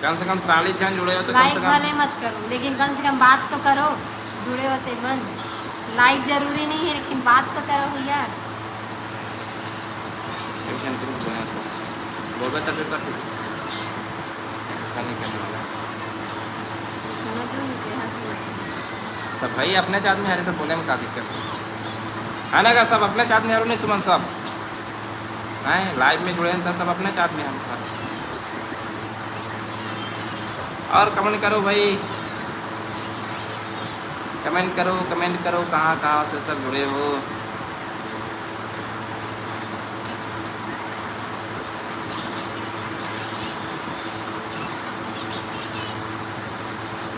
कम से कम तिरालीस झन जुड़े हो तो कम लाइक से कम भले मत करो, लेकिन कम से कम बात तो करो, जुड़े हो ते मन। लाइक जरूरी नहीं है, लेकिन बात तो करो भैया। एक झन के बोले तो बोलबे तब तो फिर ऐसा नहीं करने वाला। तो भाई अपने जात में हरे तो बोले में का दिक्कत है? है ना का सब अपने जात में हरो नहीं तुमन सब? हैं, लाइव में जुड़े हैं तो सब अपने जात में हम सब। और कमेंट करो भाई, कमेंट करो, कमेंट करो, कहाँ कहाँ से सब जुड़े हो।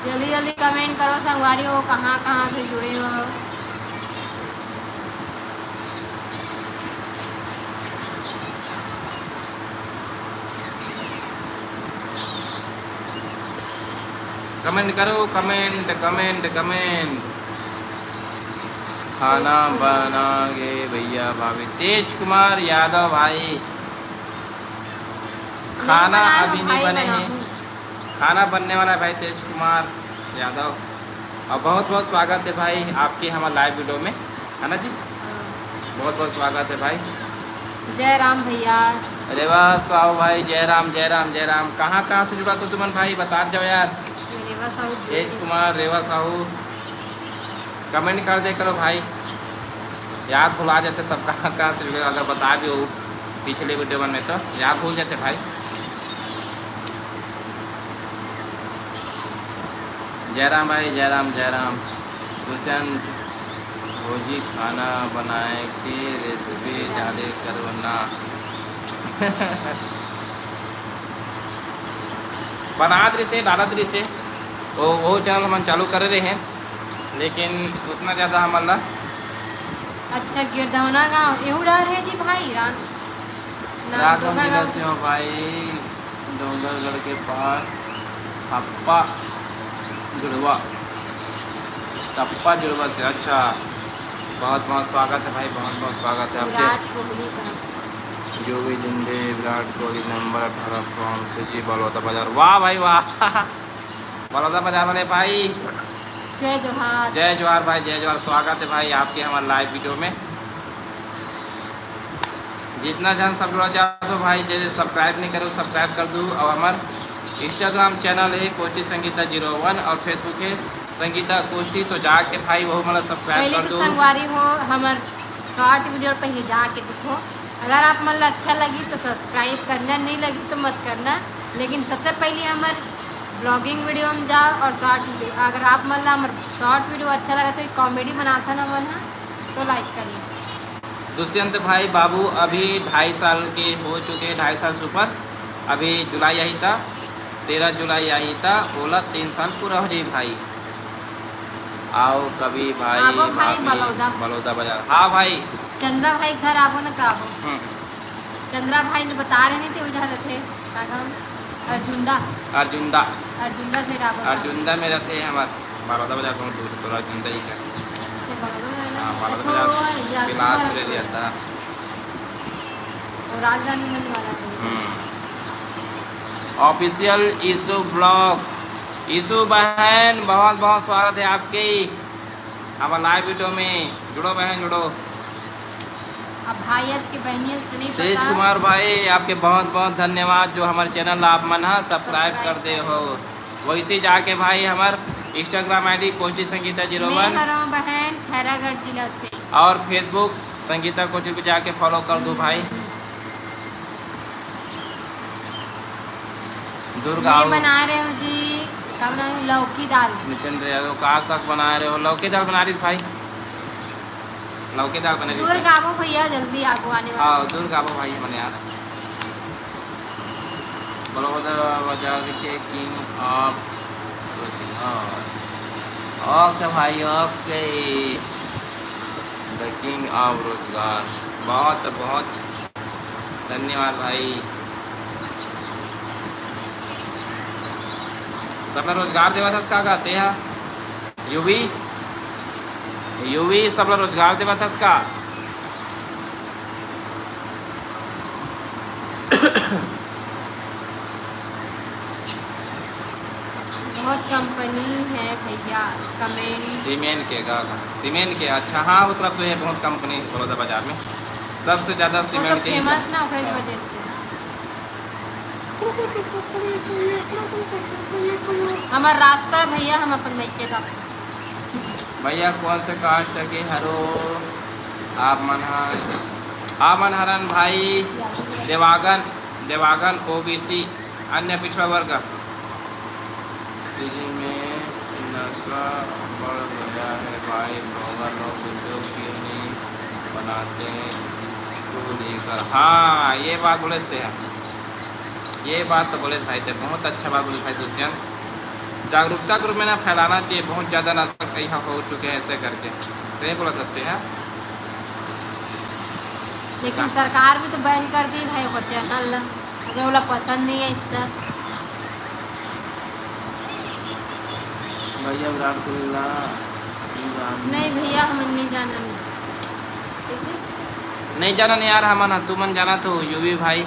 जल्दी जल्दी कमेंट करो संगवारी हो, कहाँ कहाँ से जुड़े हो। कमेंट करो, कमेंट, कमेंट, कमेंट। खाना बना गे भैया भाभी। तेज कुमार यादव भाई, खाना अभी नहीं बने हैं। खाना बनने वाला है भाई तेज कुमार यादव। और बहुत बहुत स्वागत है भाई आपके हमारे लाइव वीडियो में, है ना जी? बहुत बहुत स्वागत है भाई। जय राम भैया। रेवा साहू भाई, जय राम, जय राम, जय राम। कहाँ कहाँ से जुड़ा तो तुमन भाई, बता जाओ यार। रेवा साहू। तेज कुमार, रेवा साहू, कमेंट कर दे करो भाई, याद भुला जाते सब कहाँ कहाँ से जुड़े, अगर बता भी हो पिछले वीडियो में तो याद भूल जाते भाई। जयराम भाई, जयराम, जयराम। दुष्यंत भौजी खाना बनाए के रेसिपी डाले करो ना। बनात रिसे, डालत रिसे, वो, वो चैनल हमन चालू करे रहे हैं, लेकिन उतना ज़्यादा हमन ला अच्छा, गिरधौना गांव एहू डहर है जी भाई, रात ना राजनांदगांव जिला से हो भाई, डोंगरगढ़ के पास टप्पा जुड़वा, टप्पा जुड़वा से। अच्छा, बहुत बहुत स्वागत है भाई, बहुत बहुत स्वागत है आपके। विराट कोहली का। जो भी जिंदे विराट कोहली नंबर अठारह फ्रॉम से जी बलौदा बाजार। वाह भाई वाह। बलौदा बाजार वाले भाई, जय जोहार। जय जोहार भाई, जय जोहार। स्वागत है भाई आपके हमारे लाइव वीडियो में। जितना जन सब जुड़ा जाओ तो भाई, जे सब्सक्राइब नहीं करो, सब्सक्राइब कर दो। और हमार इंस्टाग्राम चैनल है कोष्टी संगीता जीरो वन और फेसबुक है संगीता कोष्टी, तो जाके भाई वो हमारा सब्सक्राइब पहले कर तो दो। संगवारी हो, हमार शॉर्ट वीडियो पहले जाके देखो। अगर आप मन ला अच्छा लगी तो सब्सक्राइब करना, नहीं लगी तो मत करना, लेकिन सबसे पहले हमार ब्लॉगिंग वीडियो में जाओ और शॉर्ट वीडियो। अगर आप मन ला हमार शॉर्ट वीडियो अच्छा लगा तो एक कॉमेडी बनाता ना मन है, तो लाइक करना। दुष्यंत भाई बाबू अभी ढाई साल के हो चुके हैं, ढाई साल से ऊपर। अभी जुलाई आई था, तेरह जुलाई आई था, बोला तीन साल पूरा हो जाई भाई। आओ कभी भाई, आबो भाई भाभी, बलौदा। बलौदा बाजार। हाँ भाई। चंद्रा भाई घर आबो न का आबो। हम्म। चंद्रा भाई ने बता रहे नहीं थे, उधर थे, का गाँव? अर्जुंदा। अर्जुंदा। अर्जुंदा से डाबो था। अर्जुंदा में रहते हैं हमारे, बड़ौदा बाजार बहुत दूर, तो अर्जुंदा ही का। अच्छा, बड़ौदा बाजार। हाँ, बड़ौदा अच्छा, बाजार, वो है, यार, बिलासपुर तुम्हारा area था। वो राजधानी में वाला है। हम्म। Official Ishu vlog। ईशु बहन, बहुत बहुत स्वागत है आपके हमारे live video में। जुड़ो बहन, जुड़ो। अब भाई आज के बहनियन से नहीं तेज पता। कुमार भाई, आपके बहुत बहुत धन्यवाद जो हमारे channel ला आप मन हा subscribe subscribe कर दे कर हो। दे। वैसे जाके भाई हमार Instagram ID कोचरी Sangeeta zero one। मैं हरों बहन खैरागढ़ जिला से। और Facebook संगीता कोचरी को जाके follow कर दो भाई। दुर्गा मैं आओ। बना रहे हूँ जी, का बना रहे हूँ? लौकी दाल। नितिन यादव का साग बना रहे हो? लौकी दाल बना रही भाई, लौकी दाल बना रही दूर से। गाबो भैया, जल्दी आगो आने वाला। हाँ, दूर गाबो भाई, हमने यार। बड़ौदा बाजार के king of रोजगार। OK भाई, OK। The king of रोजगार। बहुत, बहुत धन्यवाद भाई। सबला रोजगार देवत हस का कहते हैं? यूवी, यूवी सबला रोजगार देवत हस का? बहुत कंपनी है भैया, comment। सीमेंट के का? सीमेंट के, अच्छा, हाँ, वो तरफ तो है बहुत कंपनी बड़ौदा बाजार में, सबसे ज्यादा वो सीमेंट तो के ही famous ना, ओकरे हाँ। वजह से। हमार रास्ता है भैया, हम अपन मायके जाते हैं। भैया, कौन से caste के हरो आप मन ह? आप मन हरन भाई देवागन, देवागन, OBC, अन्य पिछड़ा वर्ग। दिल्ली में नशा बढ़ गया है भाई, blogger लोग video क्यों नहीं बनाते इसको लेकर? हाँ, ये बात बोले थे यार, ये बात तो बोले भाई थे, बहुत अच्छा बात बोले भाई दुष्यंत। जागरूकता के रूप में ना फैलाना चाहिए, बहुत ज़्यादा नशा कहीं हो चुके हैं ऐसे करके, सही बोला सकते हैं। लेकिन सरकार भी तो ban कर दी भाई ओकर channel, अगर ओला पसंद नहीं है इस तरह। भैया विराट कोहली ला जान- नहीं भैया, हम नहीं जानन। कैसे? नहीं जानन यार, हमन ह, तुमन जाना तो यूवी भाई।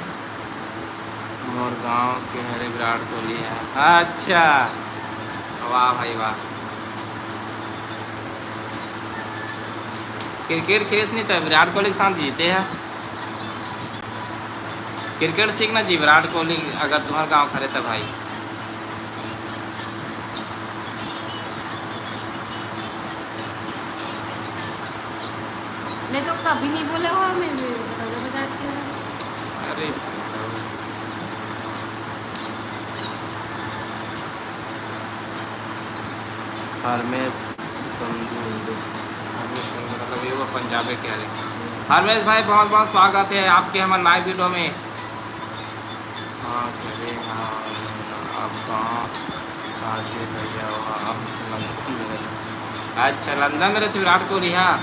मोर गांव के हरे विराट कोहली है। अच्छा, वाह भाई वाह। क्रिकेट खेलस नहीं तो विराट कोहली के साथ जीते हैं। क्रिकेट सीखना जी विराट कोहली, अगर तुम्हारे गांव करे तो भाई। मैं तो कभी नहीं बोला हुआ, मैं भी बतौला बजाती हूँ। अरे, हरमेश संधू, हरमेश संधू मतलब ये वो पंजाबी के हरे। हरमेश भाई, बहुत बहुत स्वागत है आपके हमारे लाइव वीडियो में। हाँ, करे, हाँ, अब कहाँ, कहाँ से भैया, वहाँ अब लंदन में रहते। अच्छा, लंदन में रहते विराट कोहली, हाँ।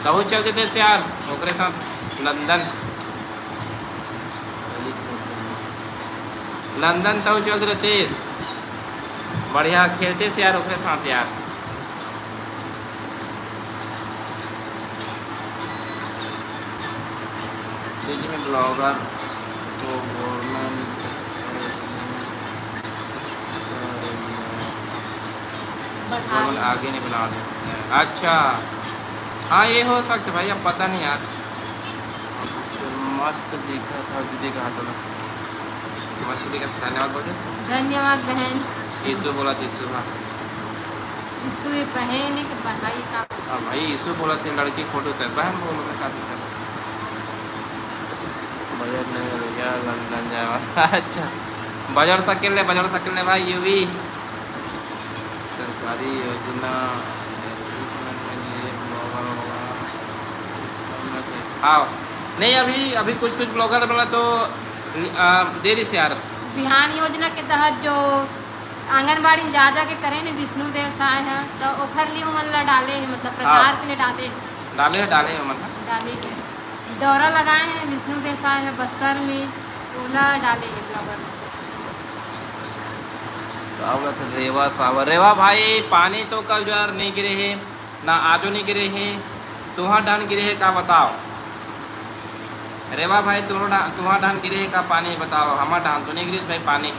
तहु चल देते से यार, ओकरे साथ लंदन। लंदन तहु चल देते, बढ़िया खेलते से यार, ओकरे साथ यार। सिटी में ब्लॉगर को गवर्नमेंट बढ़ा गवर्नमेंट आगे नहीं बढ़ा रहे। अच्छा, हाँ, ये हो सकता है भाई, अब पता नहीं यार। मस्त दिखा था दीदी का हाथों में। मस्त दिखा था, धन्यवाद बोल दे। धन्यवाद बहन। यीशु बोला, यीशु, हाँ। यीशु ये बहन है कि भाई का? हाँ भाई, यीशु बोला थे, लड़की फोटो थे, बहन बोलो, मैं का दिक्कत है? बजट नहीं है भैया, लंदन जाए वाला। अच्छा, बजट सकेल ले, बजट सकेल ले भाई, यूवी। सरकारी योजना, advertisement में लिए, blogger होगा, इसमें से, हाँ। नहीं, अभी, अभी कुछ, कुछ blogger वाला तो, आ, दे रही से यार। बिहान योजना के तहत जो आंगनबाड़ी में जा, जा के करे ने विष्णु देव साय ह, तो ओखर लिए ओमन ला डाले हे, मतलब हाँ। प्रचार के लिए डाले हे। डाले हे, डाले हे ओमन ह। डाले हे। दौरा लगाए हे विष्णु देव साय ह बस्तर में, ओला डाले हे blogger। अउ रेवा सावर, रेवा भाई, पानी तो कल जो यार नहीं गिरे हे, ना आजो नहीं गिरे हे, तुहर डहन गिरे हे का बताओ? रेवा भाई, तुहर डहन, तुहर डहन गिरे हे का पानी बताओ? हमर डहन तो नहीं गिरे भाई पानी।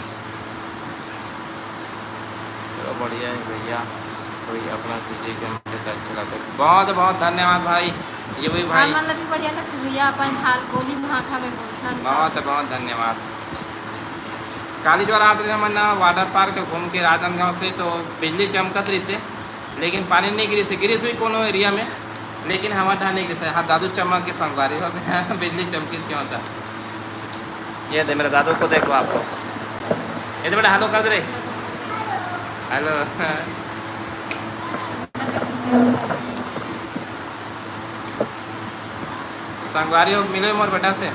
चलो बढ़िया है भैया, कोई अपना चीजें के मुझे तो अच्छा लगता है। बहुत बहुत धन्यवाद भाई, ये भी भाई। हमन ला भी बढ़िया लगथे भैया, अपन हाल बोली भाखा में बोलथन। बहुत बहुत धन्यवाद। काली जो रात रे हमन ना वाटर पार्क घूम के राजनांदगांव से, तो बिजली चमकत रहिसे, लेकिन पानी नहीं गिरिसे, गिरिस हुई कोनो एरिया में, लेकिन हमर डहन नहीं गिरिसे। हाँ, दादू चमक के संगवारी हो गया, बिजली चमकिस क्यों था। ये दे मेरे दादू को, देखो आपको, ये दे बेटा, हेलो कर दे रे, हेलो। संगवारी हो, मिले मोर बेटा से।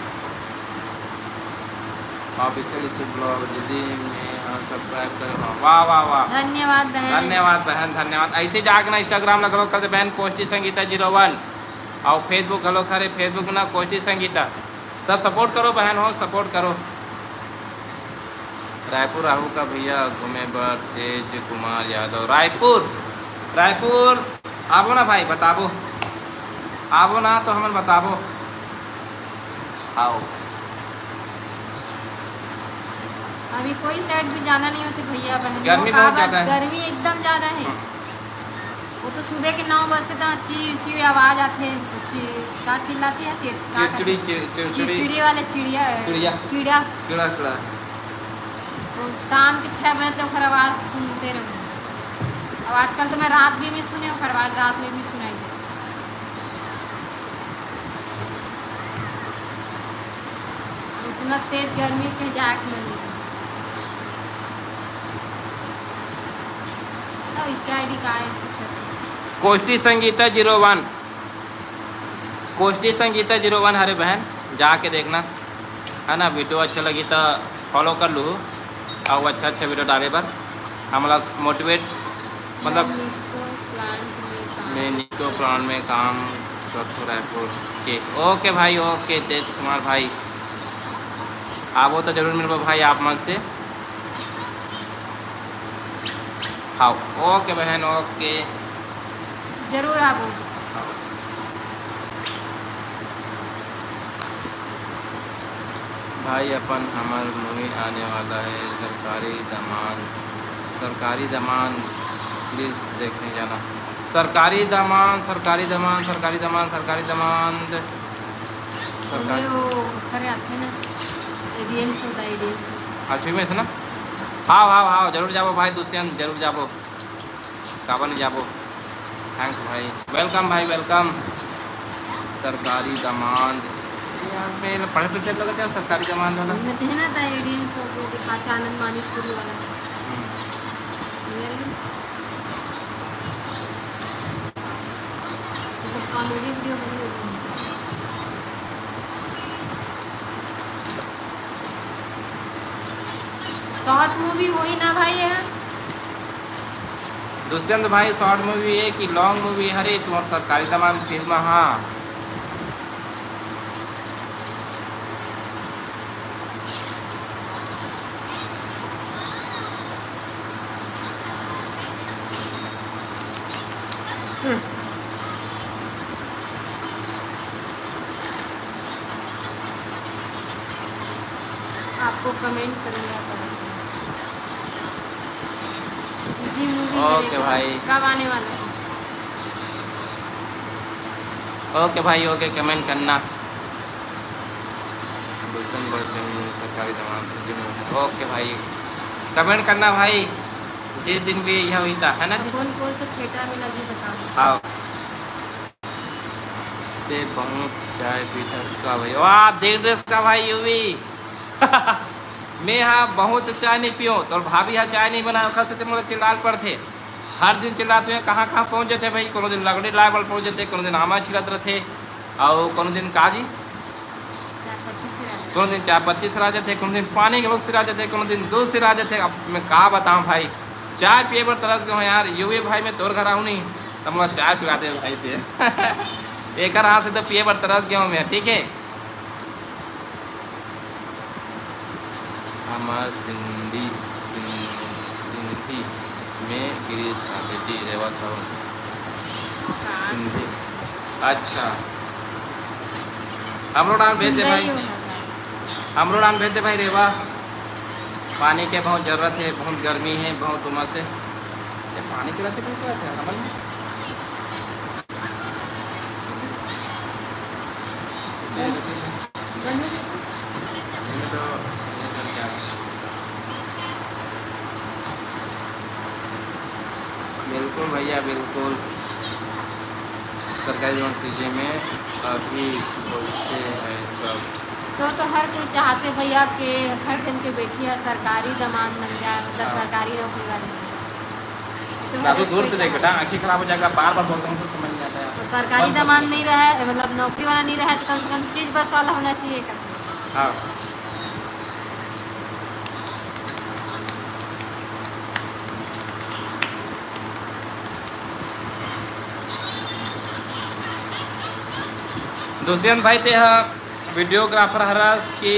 ऑफिशियल इशू ब्लॉग दीदी, मैं हाँ सब्सक्राइब कर, हाँ, वाह वाह वाह। धन्यवाद बहन। धन्यवाद बहन, धन्यवाद। ऐसे जाके ना Instagram ला घलो कर दे बहन, कोष्टी संगीता जीरो वन, और Facebook घलो खरे, Facebook ना कोष्टी संगीता। सब सपोर्ट करो बहन हो, सपोर्ट करो। रायपुर आहू का भैया घूमे बर, तेज कुमार यादव। रायपुर, रायपुर आबो ना भाई, बताबो, आबो ना तो हमन बताबो। आओ। अभी कोई साइड भी जाना नहीं होते भैया बहन, गर्मी वो का बहुत बात, ज्यादा है। गर्मी एकदम ज्यादा है। हम्म। वो तो सुबह के नौ बजे से तो चीड़ चीड़ आवाज आथे, वो चीड़, का चिल्लाथे या चिड़, का चिड़चिड़ी, कहथे? चिड़-, चिड़चिड़ी। चिड़चिड़ी वाले चिड़िया है। चिड़िया। कीड़ा। कीड़ा, कीड़ा। वो शाम के छह बजे तक ओकर आवाज सुनते रहो। अब आजकल तो मैं रात में भी सुने, ओकर आवाज रात में भी सुनाई दे। इतना तेज गर्मी के जाए के मन नहीं। तो इसके आईडी का है, कुछ है तो। कोष्टी संगीता जीरो वन, कोष्टी संगीता जीरो वन हरे बहन, जाके देखना, है ना। वीडियो अच्छा लगी तो फॉलो कर लू, और अच्छा अच्छा वीडियो डाले बर हमला मोटिवेट, मतलब मैं नीसो प्लांट में काम मैं नीसो प्लांट में काम करथो रायपुर के। ओके भाई, ओके तेज कुमार भाई, आबो तो जरूर मिलबो भाई आप मन से। हाँ, ओके बहन, ओके। जरूर आबो। भाई अपन हमर मूवी आने वाला है, सरकारी दामांद, सरकारी दामांद प्लीज देखने जाना। सरकारी दामांद, सरकारी दामांद, सरकारी दामांद, सरकारी दामांद। ओमे वो खरे आथे ना, एडीएम सौदा, एडीएम सौदा। अच्छा, में से ना? हाँ, हाँ, हाँ, जरूर जाबो भाई दुष्यंत, जरूर जाबो। काबर नहीं जाबो? थैंक्स भाई, वेलकम भाई, वेलकम। सरकारी दामांद, यार, मैं पढ़े फिर लगा क्या सरकारी दामांद वाला? मैं तो है ना, था एडीएम सौदा दिखाते, आनंद मानिकपुरी वाला। हम्म। ये लो। मतलब कॉमेडी वीडियो बनी होगी। शॉर्ट मूवी होई ना भाई, ये दुष्यंत भाई, शॉर्ट मूवी है कि लॉन्ग मूवी? हरे, तुम्हार सरकारी दामांद फिल्म, हाँ। आपको कमेंट करूंगा। सीजी मूवी ओके भाई। कब आने वाला है? ओके भाई, ओके, कमेंट करना। गुलशन बड़चन, सरकारी दामांद, सीजी मूवी। ओके भाई, कमेंट करना भाई, जिस दिन भी यह हुई था, है ना जी? कौन कौन से थिएटर में लगी बताओ। हाँ। ते बहुत चाय पीथस का भाई? वाह, देख ड्रेस का भाई, यूवी। मैं हा बहुत चाय नहीं पियो, तोर भाभी हा चाय नहीं बनाए, ओखर सेती मोला चिल्लाल पड़थे। हर दिन चिल्लात हुए कहाँ कहाँ पहुँच जाते भाई, कोनो दिन लकड़ी लाए बर पहुँच जाते, कोनो दिन आमा छिलत रहते, और कोनो दिन का जी, कोनो दिन चाय पत्ती सिरा जाते, कोनो दिन पानी के लोग सिरा जाते, कोनो दिन दूध सिरा जाते। अब मैं का बताऊँ भाई, चाय पिए बर तरस गए यार। यूवी भाई, मैं तोर घर आऊँ नहीं तो मोला चाय पिला दे भाई ते। एकर हाथ से तो पिए बर तरस गया हूँ मैं, ठीक है। हमार सिंधी, सिं-, सिंधी में गिरीश, हाँ, बेटी रेवा साहू। सिंधी। अच्छा। हमरो नाम भेज दे भाई। हमरो नाम भेज दे भाई रेवा। पानी के बहुत जरूरत है, बहुत गर्मी है, बहुत उमस है। ये पानी के रहते, पानी के रहते, हमन बिल्कुल भैया, बिल्कुल। सरकारी जौन चीजें में अभी बोलते हैं सब। तो, तो हर कोई चाहते भैया के हर जन के बेटी है सरकारी दमांद बन जाए, मतलब हाँ। सरकारी नौकरी वाली। तो बाबू, हर एक दूर कोई से देख चाहते। बेटा, आंखें खराब हो जाएगा, बार बार बोलता हूँ तो समझ नहीं आता है। तो सरकारी बंद कर दमांद दो। नहीं रहा है, मतलब नौकरी वाला नहीं रहा है, तो कम से कम चीज बस वाला होना चाहिए का? हाँ। दुष्यंत भाई, ते ह videographer हरस कि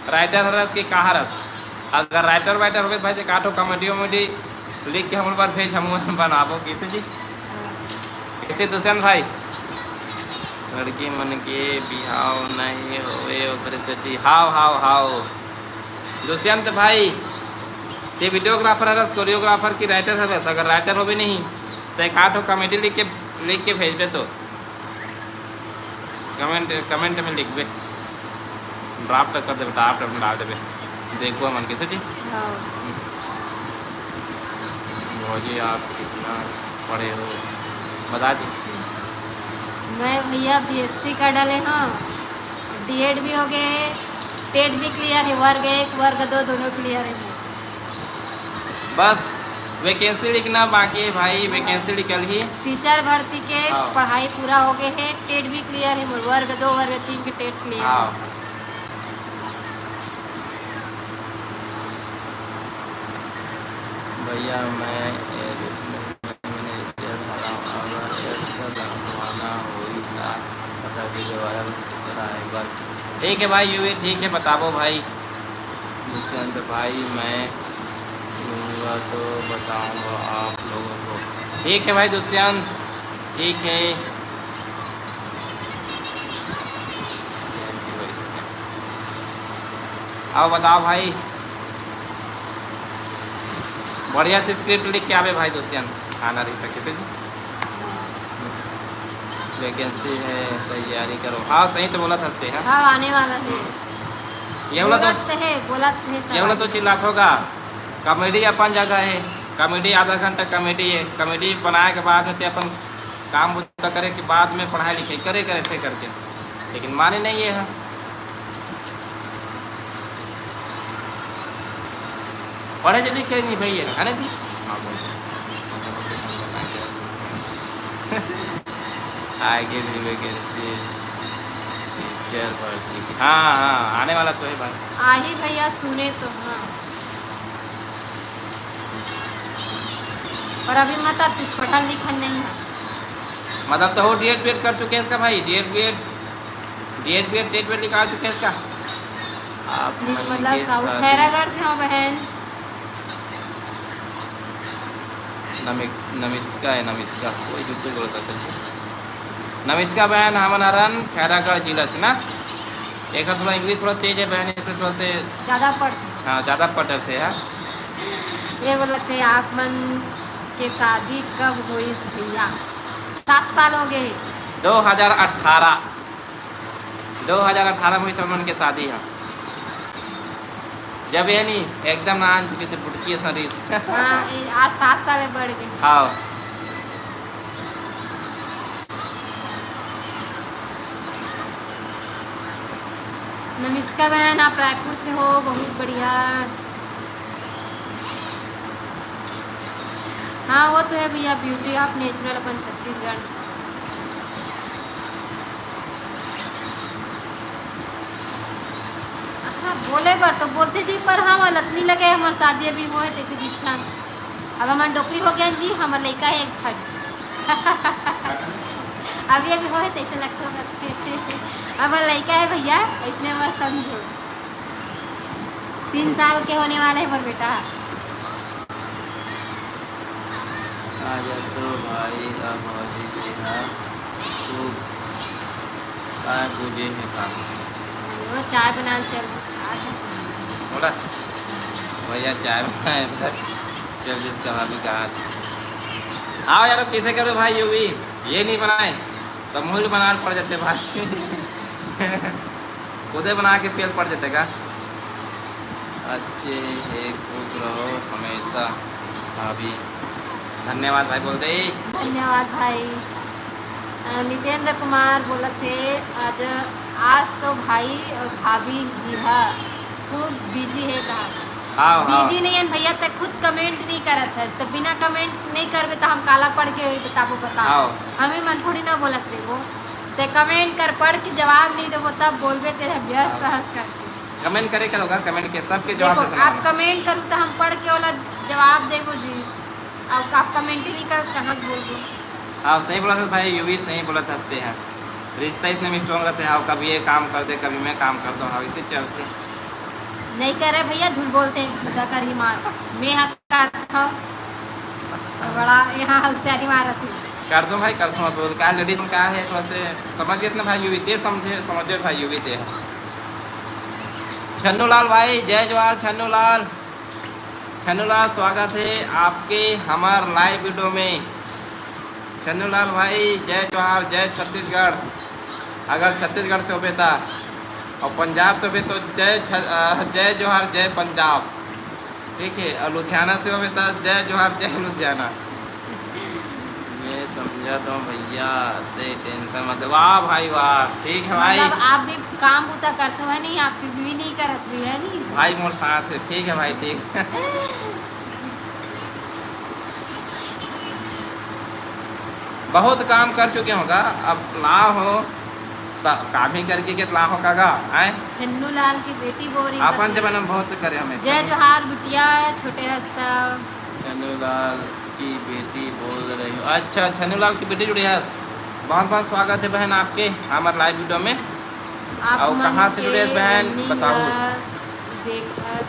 writer हरस कि का हरस? अगर writer वाइटर होबे भाई, ते काठो comedy वमेडी लिख के हमर बर भेज, हम बनाबो। कैसे जी? कैसे दुष्यंत भाई? लड़की मन के बिहाव नहीं होवे, ओकरे सेती। हाव, हाव, हाव। दुष्यंत भाई, ते videographer हरस, choreographer कि writer हरस? अगर writer होबे नहीं, तो एक आठ comedy लिख के, लिख के भेजबे तो। Comment, comment में लिखबे, draft कर देबे, draft में डाल देबे, देखबो मन के, ठीक? हाँ। भौजी, आप कितना पढ़े हो, बता दी। मैं भैया बीएससी कर डाले हँव, डीएड भी हो गए, टेट भी क्लियर है, वर्ग एक, वर्ग दो दोनों क्लियर है। बस vacancy लिखना बाकी है भाई, vacancy निकल ही। टीचर भर्ती के हाँ। पढ़ाई पूरा हो गए है, टेट भी क्लियर है मोर, वर्ग दो, वर्ग तीन के टेट क्लियर हाँ। है। भैया, मैं एरिक मैनेजर हरव, अगर ऐसा लगवाना होही त बता दीजिए, viral कराए बर। ठीक है भाई, यू भी ठीक है, बताबो भाई। दुष्यंत भाई, मैं लूँगा तो बताऊँगा आप लोगों को। ठीक है भाई दुष्यंत, ठीक है। अब बताओ भाई, बढ़िया से script लिख के आबे भाई दुष्यंत, आना रही था किसी जी। Vacancy है, तैयारी करो। हाँ, सही तो बोलत हस ते, हाँ। हाँ, आने वाला है। ये वाला तो, बोलत तो है, बोलत है सब ये वाला तो आने। चिल्लात होगा, comedy अपन जगह है, comedy आधा घंटा comedy है, comedy बनाए के बाद में ते अपन काम बुता करे के बाद में पढ़ाई लिखाई करे, करे ऐसे करके, लेकिन माने नहीं ये है। पढ़े जे लिखे नहीं भैया, है ना जी? हाँ, बोल। आगे भी vacancy teacher भर्ती की। हाँ, हाँ, आने वाला तो है भाई। आही भैया, सुने तो हाँ। और अभी मत आतिस, पढ़ल लिखल नहीं है। मतलब तो हो डीएड बीएड कर चुके हैं इसका भाई, D Ed B Ed, D Ed B Ed, TET वेट निकाल चुके हैं इसका। आप निर्मला साहू, खैरागढ़ से हो बहन। नमिक-, नमिष्का है, नमिष्का, कोई भी कुछ बोल सकते हैं। नमिष्का बहन, हमन हरन खैरागढ़ जिला से ना। एक थोड़ा English थोड़ा तेज है बहन, इसमें थोड़ा से ज्यादा पढ़ हाँ, ज्यादा पढ़ डरते हैं। ये बोलत हे, आप मन के शादी कब होइस भैया? सात साल हो गए। दो हज़ार अठारह, दो हज़ार अठारह में सब मन के शादी है। जब ये नहीं एकदम नान चुके से बुटकी है सरीस। हाँ, आज सात साल बढ़ गए। हाँ। नमिष्का बहन, आप रायपुर से हो, बहुत बढ़िया। हाँ, वो तो है भैया, beauty of natural अपन छत्तीसगढ़। हाँ, बोले बर तो बोलते जी, पर हाँ, लतनी लगे, हमार शादी अभी हुए, तैसे दिखता। अब हमार डोकरी हो गया जी, हमार लइका है एक ठन। अभी अभी होए तैसे लगता होगा। अब लइका है भैया, इसने मत समझो। तीन साल के होने वाले हैं मोर बेटा। आ जा तो भाई, अब भौजी जी हा खूब काय पूजे हे का। वो चाय बनाल चल दिस का। बोला भैया चाय बनाए बर चल दिस का भाभी कहा। आओ यार, अब कैसे करो भाई, यो भी ये नहीं बनाए तो मुझे बनाना पड़ जाते भाई। खुदे बना के पेल पड़ जाते का। अच्छे हे, खुश रहो हमेशा भाभी। धन्यवाद भाई बोल दे। धन्यवाद भाई। अ, नितेंद्र कुमार बोलत हे, आज, आज तो भाई और भाभी जी हा खूब बिजी हे कहा। हाँ, हाँ। बिजी नहीं है भैया, ते खुद कमेंट नहीं करत है, तो बिना कमेंट नहीं करबे तो हम काला पढ़ के बताबो, बताओ। हाँ। हमें मन थोड़ी ना बोलत रहे वो, ते कमेंट कर, पढ़ के जवाब नहीं देबो तब बोलबे ते व्यस्त हाँ। हस करके। कमेंट करे करोगा, कमेंट के सबके जवाब देखो, देते आप रहना। कमेंट करू तो हम पढ़ के वाला जवाब देबो जी। अब आप कमेंट ही नहीं करत, कहाँ से बोलबो? हाँ, सही बोलत हे भाई, यो भी सही बोलत हंसते हैं। रिश्ता इसने में स्ट्रॉन्ग रहते हैं, कभी ये काम कर दे, कभी मैं काम कर दूँ, हाँ, इसे चलते। नहीं करे भैया, झूठ बोलते हैं, मजाक कर ही मार। मैं हाँ करत हूँ, तो बड़ा यहाँ होशियारी मारत है। कर दूँ भाई, कर दूँ। अब क्या लेडीज में क्या है, थोड़ा से समझ गए ना भाई, यो भी ते समझे, समझे भाई, यो भी ते है। छन्नू लाल भाई, जय जोहार छन्नू लाल। छन्नू लाल, स्वागत है आपके हमार लाइव वीडियो में। छन्नू लाल भाई, जय जोहार, जय छत्तीसगढ़। अगर छत्तीसगढ़ से होबे ता और पंजाब से होबे तो जय छ-, अ, जय जोहार, जय पंजाब। ठीक है, और लुधियाना से होबे तो जय जोहार, जय लुधियाना। मैं समझा तो भैया, ते टेंशन मत ले। वाह भाई वाह, ठीक है भाई। मतलब आप भी काम बूता करते हो, है नहीं? आपकी बीवी नहीं करत हुई, है नहीं? भाई मोर साथ है, ठीक है भाई, ठीक। बहुत काम कर चुके होगा, अब ला हो त काम ही करके के ला हो कागा, आए? छन्नू लाल की बेटी बोरिंग अपन करती जमाना है। में बहुत करे हमें। जय जोहार बिटिया, छोटे हस्ता। छन्नू लाल की बेटी बोल रही हूँ। अच्छा, छन्नू लाल की बेटी जुड़ी है। बहुत बहुत स्वागत है बहन आपके हमारे लाइव वीडियो में। आप और मन कहाँ से के जुड़े बहन, रनिंग बताओ। ला देखत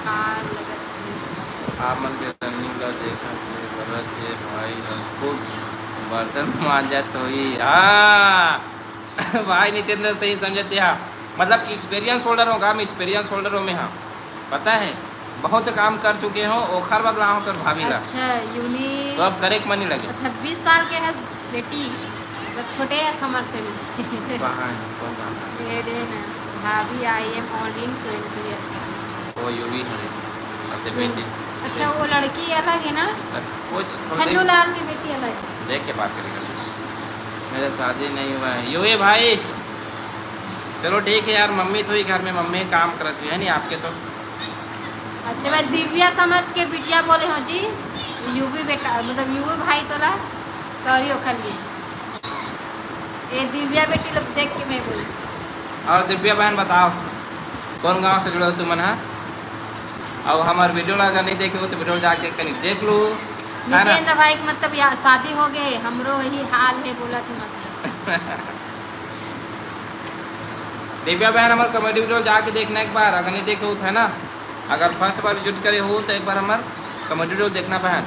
का लगत है? आप मन के रनिंग ला देखत है, लगत है भाई, हम खूब बर्तन मांजत होई। हाँ। भाई नितेंद्र सही समझते हैं, मतलब एक्सपीरियंस होल्डर होगा, हम एक्सपीरियंस होल्डर हो में, हाँ। पता है, बहुत काम कर चुके हो, ओखर बाद लाओ तोर भाभी ला। अच्छा, यूनी तो अब करे के मन नहीं लगे। अच्छा, बीस साल के है बेटी, मतलब छोटे है हमर से भी। कहाँ है? कौन कहाँ है? ये दे ना, भाभी, I am earning twenty years। वो यूवी है, अब तो हम्म। बेटी। अच्छा, वो लड़की अलग है ना? वो थोड़ा छन्नू देख, लाल की बेटी अलग है। देख के बात करेगा। मेरा शादी नहीं हुआ है। यूवी भाई, चलो ठीक है यार, मम्मी तो ही घर में, मम्मी काम करती है नहीं आपके तो। अच्छा, मैं दिव्या समझ के बिटिया बोले हो जी, यूवी बेटा, मतलब यूवी भाई तोला, सॉरी ओखर लिए। ये दिव्या बेटी लोग देख के मैं बोली। और दिव्या बहन बताओ, कौन गांव से जुड़े हो तुमन हा? और हमार वीडियो ला अगर नहीं देखे हो तो वीडियो जाके कहीं देख लो, है ना? नितेंद्र भाई के मतलब या शादी हो गए, हमरो वही हाल है बोला था मतलब। दिव्या बहन हमार कॉमेडी वीडियो जाके देखना एक बार, अगर नहीं देखे हो तो, है ना, अगर फर्स्ट बार विजिट करे हो तो एक बार हमार कॉमेडी वीडियो देखना बहन।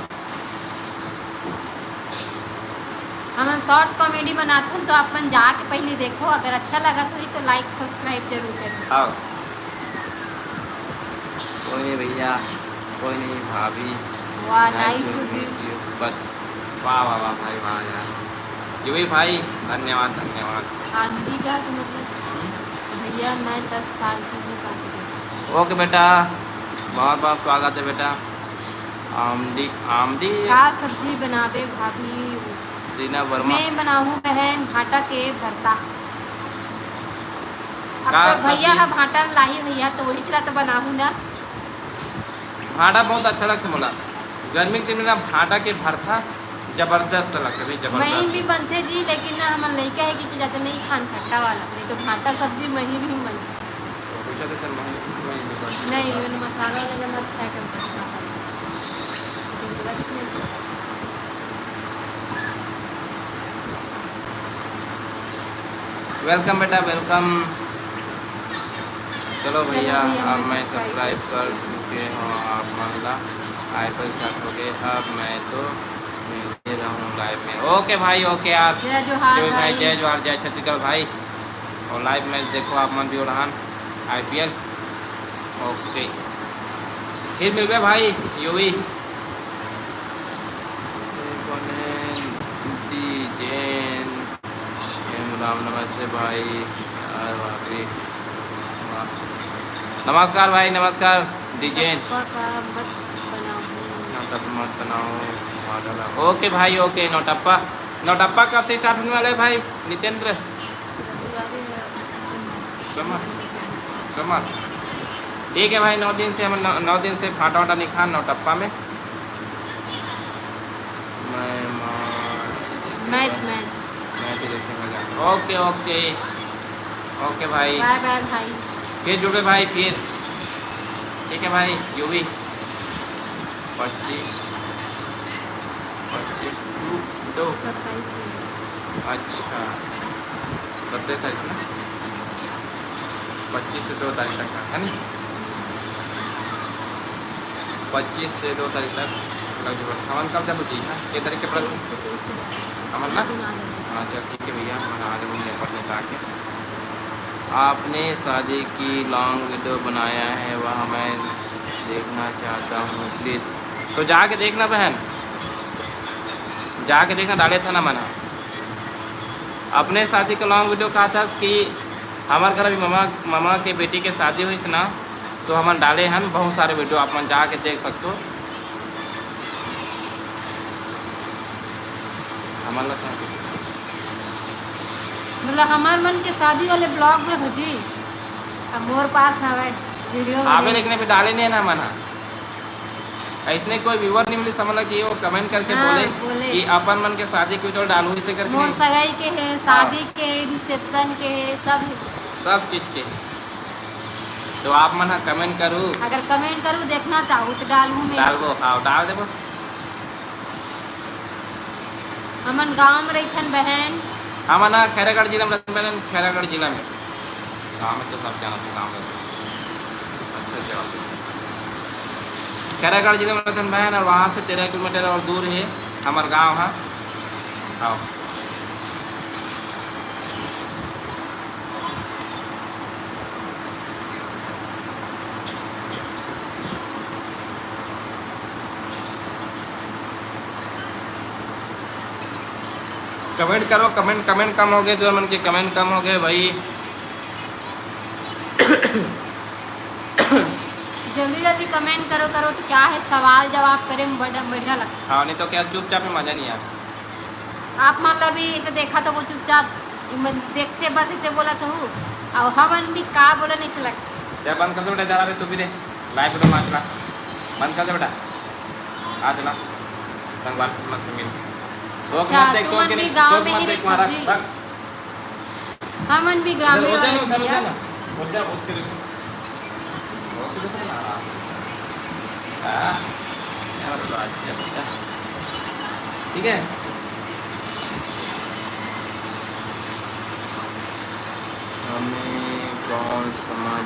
हमन शॉर्ट कॉमेडी बनाथन, तो आप मन जाके पहले देखो, अगर अच्छा लगत होही तो लाइक सब्सक्राइब जरूर करो। हाँ, कोई नहीं भैया, कोई नहीं भाभी। वाह, nice nice to to meet meet you। But वाह वाह वाह भाई वाह यार, यूवी भाई धन्यवाद धन्यवाद। आंटी का तो मतलब भैया मैं दस साल की हूँ बात कर। ओके बेटा, बहुत बहुत स्वागत है बेटा। आमदी, आमदी। का सब्जी बनाबे भाभी? रीना वर्मा। मैं बनाहूँ बहन भाटा के भरता। अब का तो भैया सब्जी? हा भाटा लाही भैया, तो वही चला तो बनाहूँ ना। भाटा बहुत अच्छा लगथे मोला। गर्मी के दिन में ना भाटा के भरता जबरदस्त लगथे भाई, मैं जबरदस्त। भी बनथे जी, लेकिन ना हमन लइका है कि जाते नहीं खान खट्टा वाला, नहीं तो भाटा सब्जी मही भी बनथे। तो पूछा तो चल मही, मही भी बनथे। नहीं, मैंने मसाला वाला जब मत खाया करते हैं भाटा। वेलकम बेटा, वेलकम। चलो चलो भैया, भैया, अब मैं मैं सब्सक्राइब सब्सक्राइब कर कर चुके हूँ आप मन ला। आईपीएल स्टार्ट हो गए, अब मैं तो रहूँ लाइव में। ओके भाई, ओके यार। जय जोहार जो भी भाई, भाई। जय जोहार, जय छत्तीसगढ़ भाई। और लाइव मैच देखो आप मन भी ओढ़ान, आईपीएल। ओके, फिर मिलबे भाई, यूवी। दी जैन। एम राम, नमस्ते भाई। यार, बाप रे। नमस्कार भाई, नमस्कार। डीजे। नौटप्पा का मत बनाओ। नौटप्पा मत बनाओ, model है। ओके भाई, ओके। नौटप्पा, नौटप्पा कब से स्टार्ट होने वाला है भाई नितेंद्र? रविवार है। सोमवार। सोमवार। ठीक है भाई, नौ दिन से हम नौ, नौ दिन से फाटा वाटा नहीं खान नौटप्पा में। मैं मैच, मैच। मैच देखने में जाऊँ। ओके, ओके। ओके भाई। बाय बाय भाई। फिर जुड़े भाई, फिर। ठीक है भाई, यूवी। पच्चीस, पच्चीस टू दो। सत्ताईस में। अच्छा, सत्ताईस तारीख ना, पच्चीस से दो तारीख तक का, है नी? पच्चीस से दो तारीख तक लग जाएगा। हमन कब जाबो जी? हाँ, के तारीख के पड़त? तेईस के, तेईस के जाबो। हमन ना? हमन आ जाबो। अच्छा, ठीक है भैया, हमन आ जाबो, मैं पढ़ने का आके। आपने शादी की लॉन्ग वीडियो बनाया है, वह मैं देखना चाहता हूँ, प्लीज। तो जाके देखना बहन, जाके देखना, डाले था ना मना। अपने शादी के लॉन्ग वीडियो कहा था कि हमारे घर अभी मामा, मामा के बेटी के शादी हुई थी ना, तो हमन डाले हन बहुत सारे वीडियो, आप मन जाके देख सकते हो। हमन ला कहाँ के? मतलब हमार मन के शादी वाले ब्लॉग में हो जी, अब मोर पास हवे वीडियो में आवे, नहीं। लेकिन अभी डाले नहीं है ना मना। ऐसने कोई व्यूअर नहीं मिली समझ ला कि वो कमेंट करके हाँ, बोले बोले। कि अपन मन के शादी के वीडियो डालू इसे करके मोर नहीं। सगाई के है, हाँ। शादी के है, रिसेप्शन के है, सब है। सब चीज के। तो आप मन ह कमेंट करू। अगर कमेंट करू, देखना चाहू तो डालू मैं। डालबो, हाँ, डाल देबो। हमन गांव में रहिथन बहन। हमन ह खैरागढ़ जिला में रहिथन बहन, खैरागढ़ जिला में। गांव में तो सब जानत हे, गांव में तो। अच्छा, अच्छा, अच्छा। खैरागढ़ जिला में रहिथन बहन, और वहाँ से तेरह किलोमीटर और दूर है हमार गांव ह। आओ। कमेंट करो, कमेंट, कमेंट कम हो गए, जो मन के कमेंट कम हो गए भाई। जल्दी जल्दी कमेंट करो, करो तो क्या है, सवाल जवाब करे में बड़ा बढ़िया लगता है। हाँ, नहीं तो क्या चुपचाप में मजा नहीं आता। आप मन ला भी इसे देखा तो वो चुपचाप इमन देखते बस इसे बोला तो हूँ। और हमन भी का बोला नहीं से लगता। जय बंद कर दो बेटा, जा रहा रे तू भी रे। लाइव तो मत चला, बंद कर दे बेटा। आ चला, संगवार मत से मिल। शोक अच्छा, मत देख, तुमन शोक भी रे, गाँव शोक में मत ही देख रहिथो महाराज, जी। बस। हमन भी ग्रामीण वाले भैया। ठीक है। हमें कौन समझ?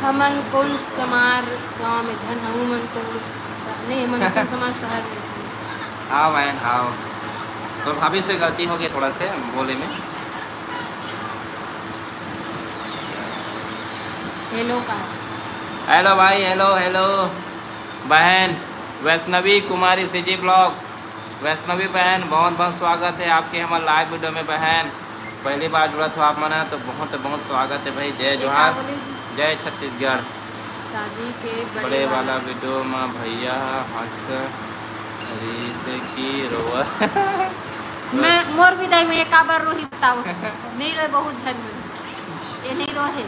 हमन कौन समार गाँव में धन, हमू मन तो स-, नहीं, हमन कौन समार शहर में। हाँ बहन, हाँ। तो भाभी से गलती हो गई थोड़ा से बोले में। हेलो का? हेलो भाई, हेलो, हेलो। बहन वैष्णवी कुमारी सीजी ब्लॉग, वैष्णवी बहन, बहुत बहुत स्वागत है आपके हमारे लाइव वीडियो में बहन। पहली बार जुड़त हो आप मन ह, तो बहुत बहुत स्वागत है भाई। जय जोहार, जय छत्तीसगढ़। शादी के बड़े वाला वीडियो में भैया हंस रही से की रोवा। मैं मोर विदाई में एक बार रोही बताओ। नहीं रोए बहुत झन मन। ये नहीं रोहे,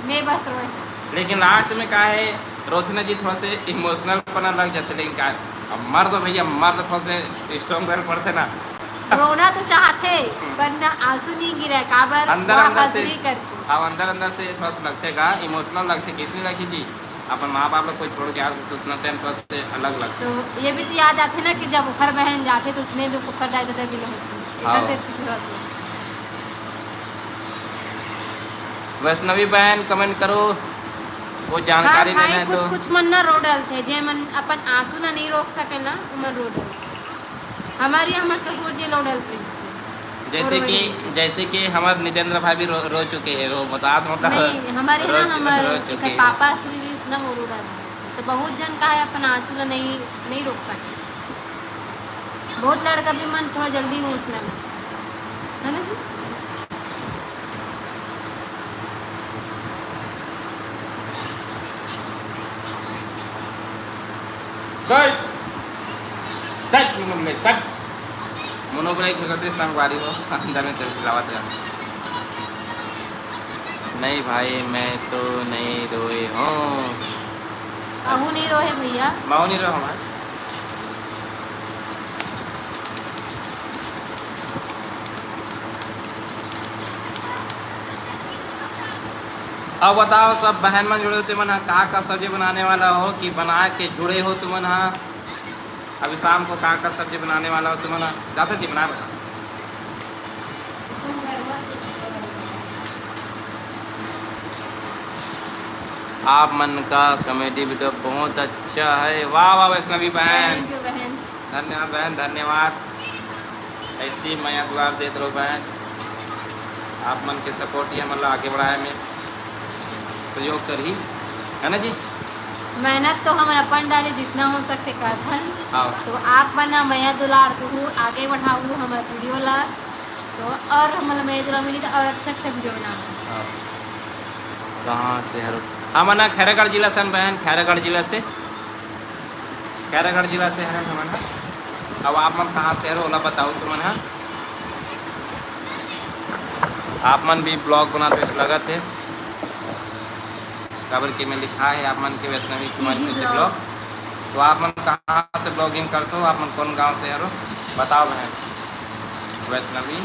मैं बस रोए। लेकिन लास्ट में का है, रोथना जी थोड़ा से इमोशनल पना लग जाते, लेकिन का, अब मर्द भैया, मर्द थोड़ा से स्ट्रॉन्ग रहना पड़ते ना। रोना तो चाहते, पर ना आंसू नहीं गिरे, काबर अंदर अंदर से। हाँ, अंदर अंदर से थोड़ा सा लगते का, इमोशनल लगते, किसी लगी जी, अपन माँ बाप लोग कोई छोड़ के आ तो उतना टाइम थोड़ा से अलग लगता। तो ये भी तो याद आते ना कि जब ओखर बहन जाते तो उतने दुख ओखर दाई ददा गिला होते। हाँ। वैष्णवी बहन कमेंट करो। वो हाँ जानकारी लेना भाई, है कुछ तो कुछ मन ना रो डलथे, जे मन अपन आंसू ना नहीं रोक सके ना, वो मन रो डलथे। हमारी हमर ससुर जी लो डलथे इससे। जैसे और कि वही जैसे कि हमारे नितेंद्र भाई भी रो, रो चुके हैं, वो बता दो तो नहीं, हमारे रो ना चु- हमारे रो एक चुके हैं। पापा श्री जी ना वो रो डलथे, तो बहुत जन का है अपन आंसू ना नहीं नहीं रोक सके। बहुत लड़का भी मन थोड़ा जल्दी इमोशनल है ना जी। Guys, guys, mono black, guys। Mono black में कहते संगवारी हो, अंदर में तेल खिलावत है। नहीं भाई, मैं तो नहीं रोए हूँ। अहू नहीं रोए भैया। मैं नहीं रोए हूँ भाई। अब बताओ, सब बहन मन जुड़े हो, तुमन ह का का सब्जी बनाने वाला हो कि बना के जुड़े हो तुमन ह? अभी शाम को का का सब्जी बनाने वाला हो तुमन ह? जाते जी बना बता। आप मन का कॉमेडी वीडियो बहुत अच्छा है। वाह वाह वैष्णवी बहन। Thank you बहन। धन्यवाद बहन, धन्यवाद। ऐसी मया दुलार देत रहो बहन। आप मन के सपोर्ट ही हमन ला आगे बढ़ाए में सहयोग करही, है ना जी? मेहनत तो हमन अपन डाले जितना हो सकथे करथन। हाँ। तो आप मन ह मया दुलार दुहू, आगे बढ़ाऊ हमर वीडियो ला। तो और हमन ला मया दुलार मिली तो और अच्छा अच्छा वीडियो बनाऊ। हाँ। कहाँ से हरो? हमन ह खैरागढ़ जिला से हन बहन, खैरागढ़ जिला से। खैरागढ़ जिला से हरन हमन ह। अब आप मन कहाँ से हरो ओला बताओ तुमन ह। आप मन भी ब्लॉग बनाते वैसे लगत है, काबर के में लिखा है आप मन के वैष्णवी कुमारी जी जी सिद्धि ब्लॉग। ब्लॉग। तो आप मन कहाँ से ब्लॉगिंग करते हो, आप मन कौन गांव से हरो, बताओ बहन। वैष्णवी।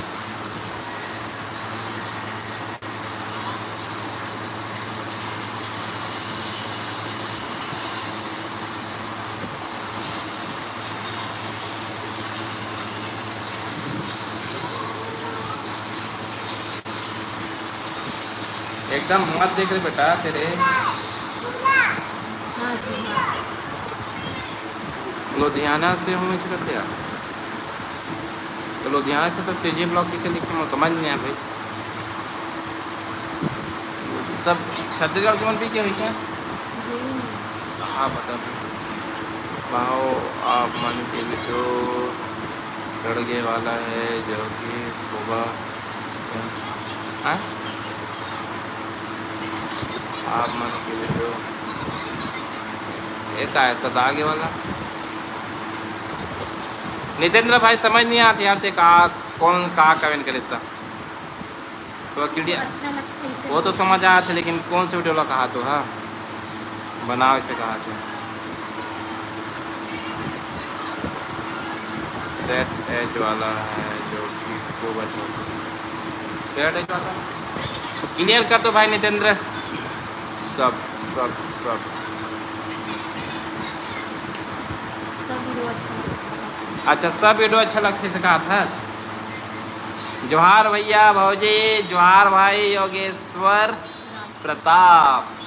एकदम मत देख रे बेटा तेरे। हाँ जी, हाँ। लुधियाना से हूँ, इसे करते यार। तो लुधियाना से तो सीजी ब्लॉग किसे लिखे, मैं समझ नहीं आया भाई। सब छत्तीसगढ़ के मन भी क्या है क्या? जी। हाँ, बता दो। भाव आप मन के भी तो चढ़ गए वाला है, जो कि होगा। हाँ? आप मन के भी तो एक आया सदा आगे वाला। नितेंद्र भाई, समझ नहीं आती यार, ते का, कौन का कमेंट करे था? तो कीड़िया, अच्छा लगता है इसे। वो तो समझ आया था, लेकिन कौन से वीडियो ला कहा तो, हाँ, बनाओ इसे कहा तो। सेट एज वाला है जो कि खूब अच्छा। सेट एज वाला क्लियर कर दो भाई नितेंद्र। सब, सब, सब। सब वीडियो अच्छा लगता है। अच्छा, सब वीडियो अच्छा लगता है, इसे कहा था। जोहार भैया, भौजी, जोहार भाई योगेश्वर प्रताप।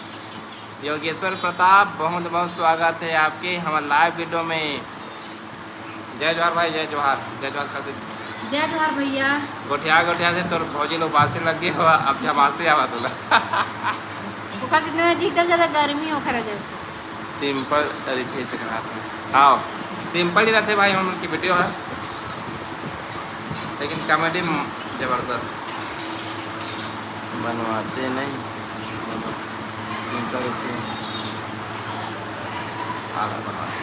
योगेश्वर प्रताप, बहुत बहुत स्वागत है आपके हमारे लाइव वीडियो में। जय जोहार भाई, जय जोहार, जय जोहार कर दे। जय जोहार भैया। गोठिया गोठिया से तोर भौजी लोग बासे लग गए हो, अब जमासे आवा तोला। ओका कितने में जीतल ज्यादा गर्मी ओकरा जैसे। सिंपल तरीके से कहा था। हाँ, सिंपल ही रहते भाई, हम लोग की वीडियो है, लेकिन कॉमेडी म-, जबरदस्त बनवाते नहीं, मतलब, सिंपल रहते हैं। आला बनवाते।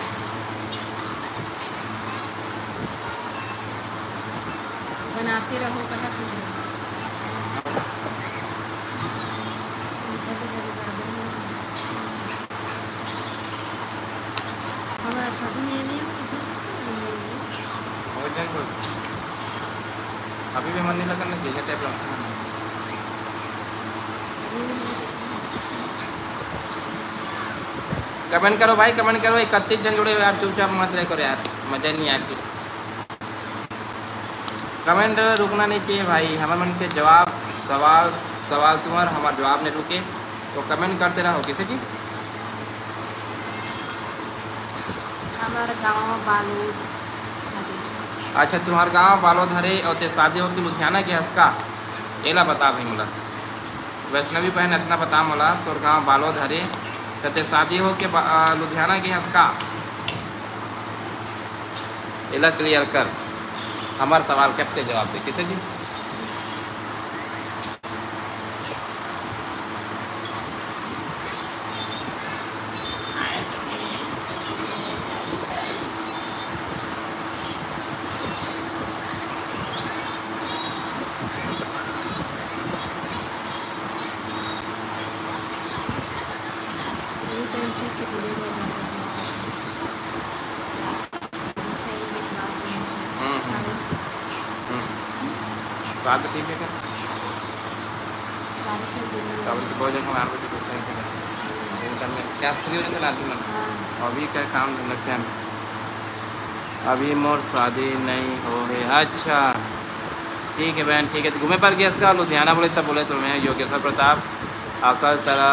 बनाते रहो, कहा कि हमारा शादी में नहीं हो, इसमें हो जाए कोई। अभी भी मन नहीं लगा ना, जैसे टाइप लगता है। कमेंट करो भाई, कमेंट करो। इकतीस जन जुड़े हो यार, चुपचाप मत रह करो यार, मजा नहीं आती। कमेंट रुकना नहीं चाहिए भाई, हमारे मन के जवाब, सवाल, सवाल तुम्हार, हमार जवाब नहीं रुके। तो comment करते रहो, कैसे जी? हमर गांव बालोद हरे। अच्छा, तुम्हार गांव बालोद हरे और ते शादी होके लुधियाना गे हस का? एला बता भाई मोला। वैष्णवी बहन, इतना बता मोला, तोर गांव बालोद हरे, त ते शादी होके बा-, आ, लुधियाना गे हस का? एला clear कर, हमर सवाल के ते जवाब दे, कैसे जी? हम्म, हम्म। हम्म। सात ठीक है क्या? साढ़े छः दिन में। तब से बहुत जगह मार बजे को कहीं से नहीं। दिन का में क्या free हो रहे थे ना दिन में? हाँ। अभी क्या काम धंधा क्या नहीं? अभी मोर शादी नहीं हो है। अच्छा, ठीक है बहन, ठीक है। तो घूमे पर गया इसका लुधियाना बोले, तब बोले तो मैं योगेश्वर प्रताप अकलतरा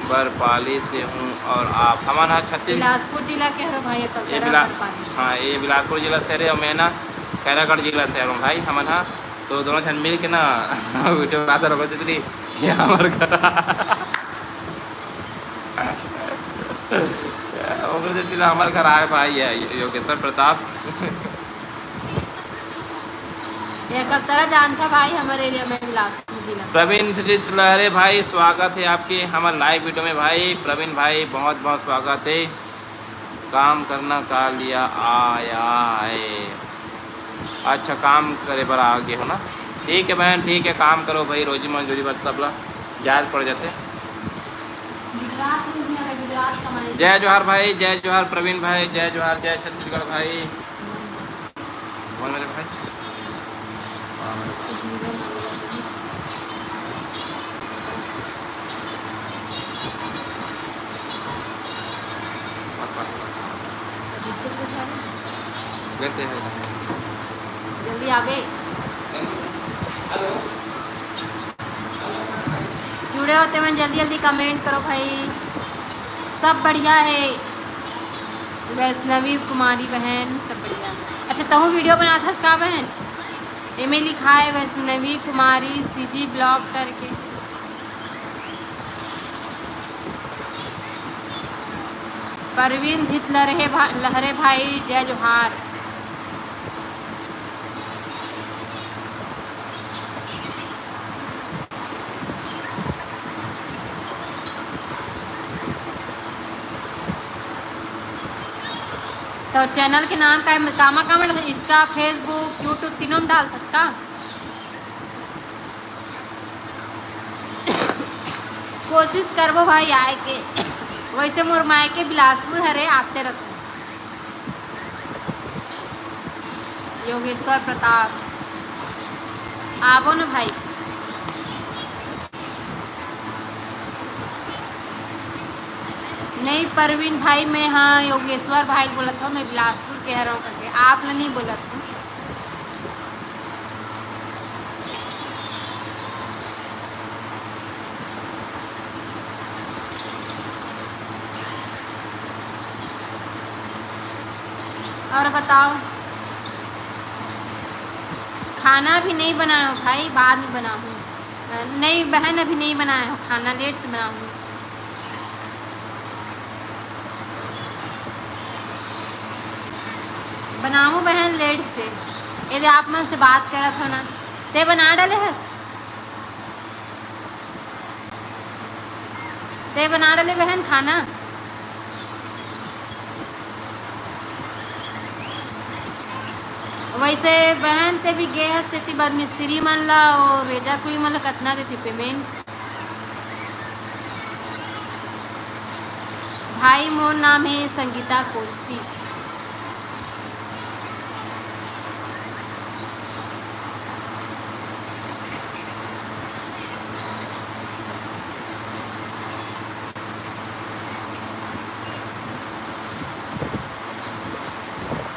बरपाली से हूँ और आप? हमन ह छत्तीस बिलासपुर जिला के हरो भाई, ये अकलतरा बिलास-, बरपाली। हाँ, ये बिलासपुर जिला से हरे और मैं ना खैरागढ़ जिला से हरो भाई। हमन ह तो दोनों झन मिल के ना वीडियो बनाते रहो जितनी ये हमारे घर। ओकर जितनी हमारे घर आए भाई है योगेश्वर प्रताप। ये अकलतरा जान था भाई, हमारे एरिया में बिलासपुर जिला। प्रवीण धृत लहरे भाई, स्वागत है आपके हमारे लाइव वीडियो में भाई। प्रवीण भाई, बहुत बहुत स्वागत है। काम करना का लिया आया है? अच्छा, काम करे बर आ गे हो ना। ठीक है बहन, ठीक है, काम करो भाई, रोजी मजदूरी बर सबला जाए पड़ जाते। गुजरात में भी हमें गुजरात कमाए। जय जोहार भाई, जय जोहार प्रवीण भाई, जय जोहार, जय छत्तीसगढ़ भाई। बोल मेरे भाई। हाँ, मेरे भाई। बस, बस, बस। लेते हैं। जल्दी आवे। जुड़े होते हैं, जल्दी जल्दी comment करो भाई। सब बढ़िया है वैष्णवी कुमारी बहन, सब बढ़िया। अच्छा, तहूँ वीडियो बनात हस का बहन? एमे लिखा है वैष्णवी कुमारी सीजी ब्लॉग करके। परवीन धित लहरे भा-, लहरे भाई, जय जोहार। तो चैनल के नाम का, कामा कामा, Insta, Facebook, YouTube तीनों में डालथस का? कोशिश करबो भाई आए के। वैसे मोर मायके बिलासपुर हरे, आते रथों। योगेश्वर प्रताप, आबो न भाई। नहीं परवीन भाई, मैं हाँ योगेश्वर भाई बोलत हूँ, मैं बिलासपुर के हरव करके, आप ल नहीं बोलत हूँ। और बताओ, खाना अभी नहीं बनाए हो भाई, बाद में बनाहूँ। नहीं बहन, अभी नहीं बनाए हो खाना, लेट से बनाहूँ। बनाहूँ बहन, लेट से। ये दे आप मन से बात करत हो ना, ते बना डाले हस? ते बना डाले बहन खाना? वैसे बहन, ते भी गे हस तेती बर मिस्त्री मन ला और रेजा कुली मन ला कतना देथे payment? भाई, मोर नाम है संगीता कोष्टी।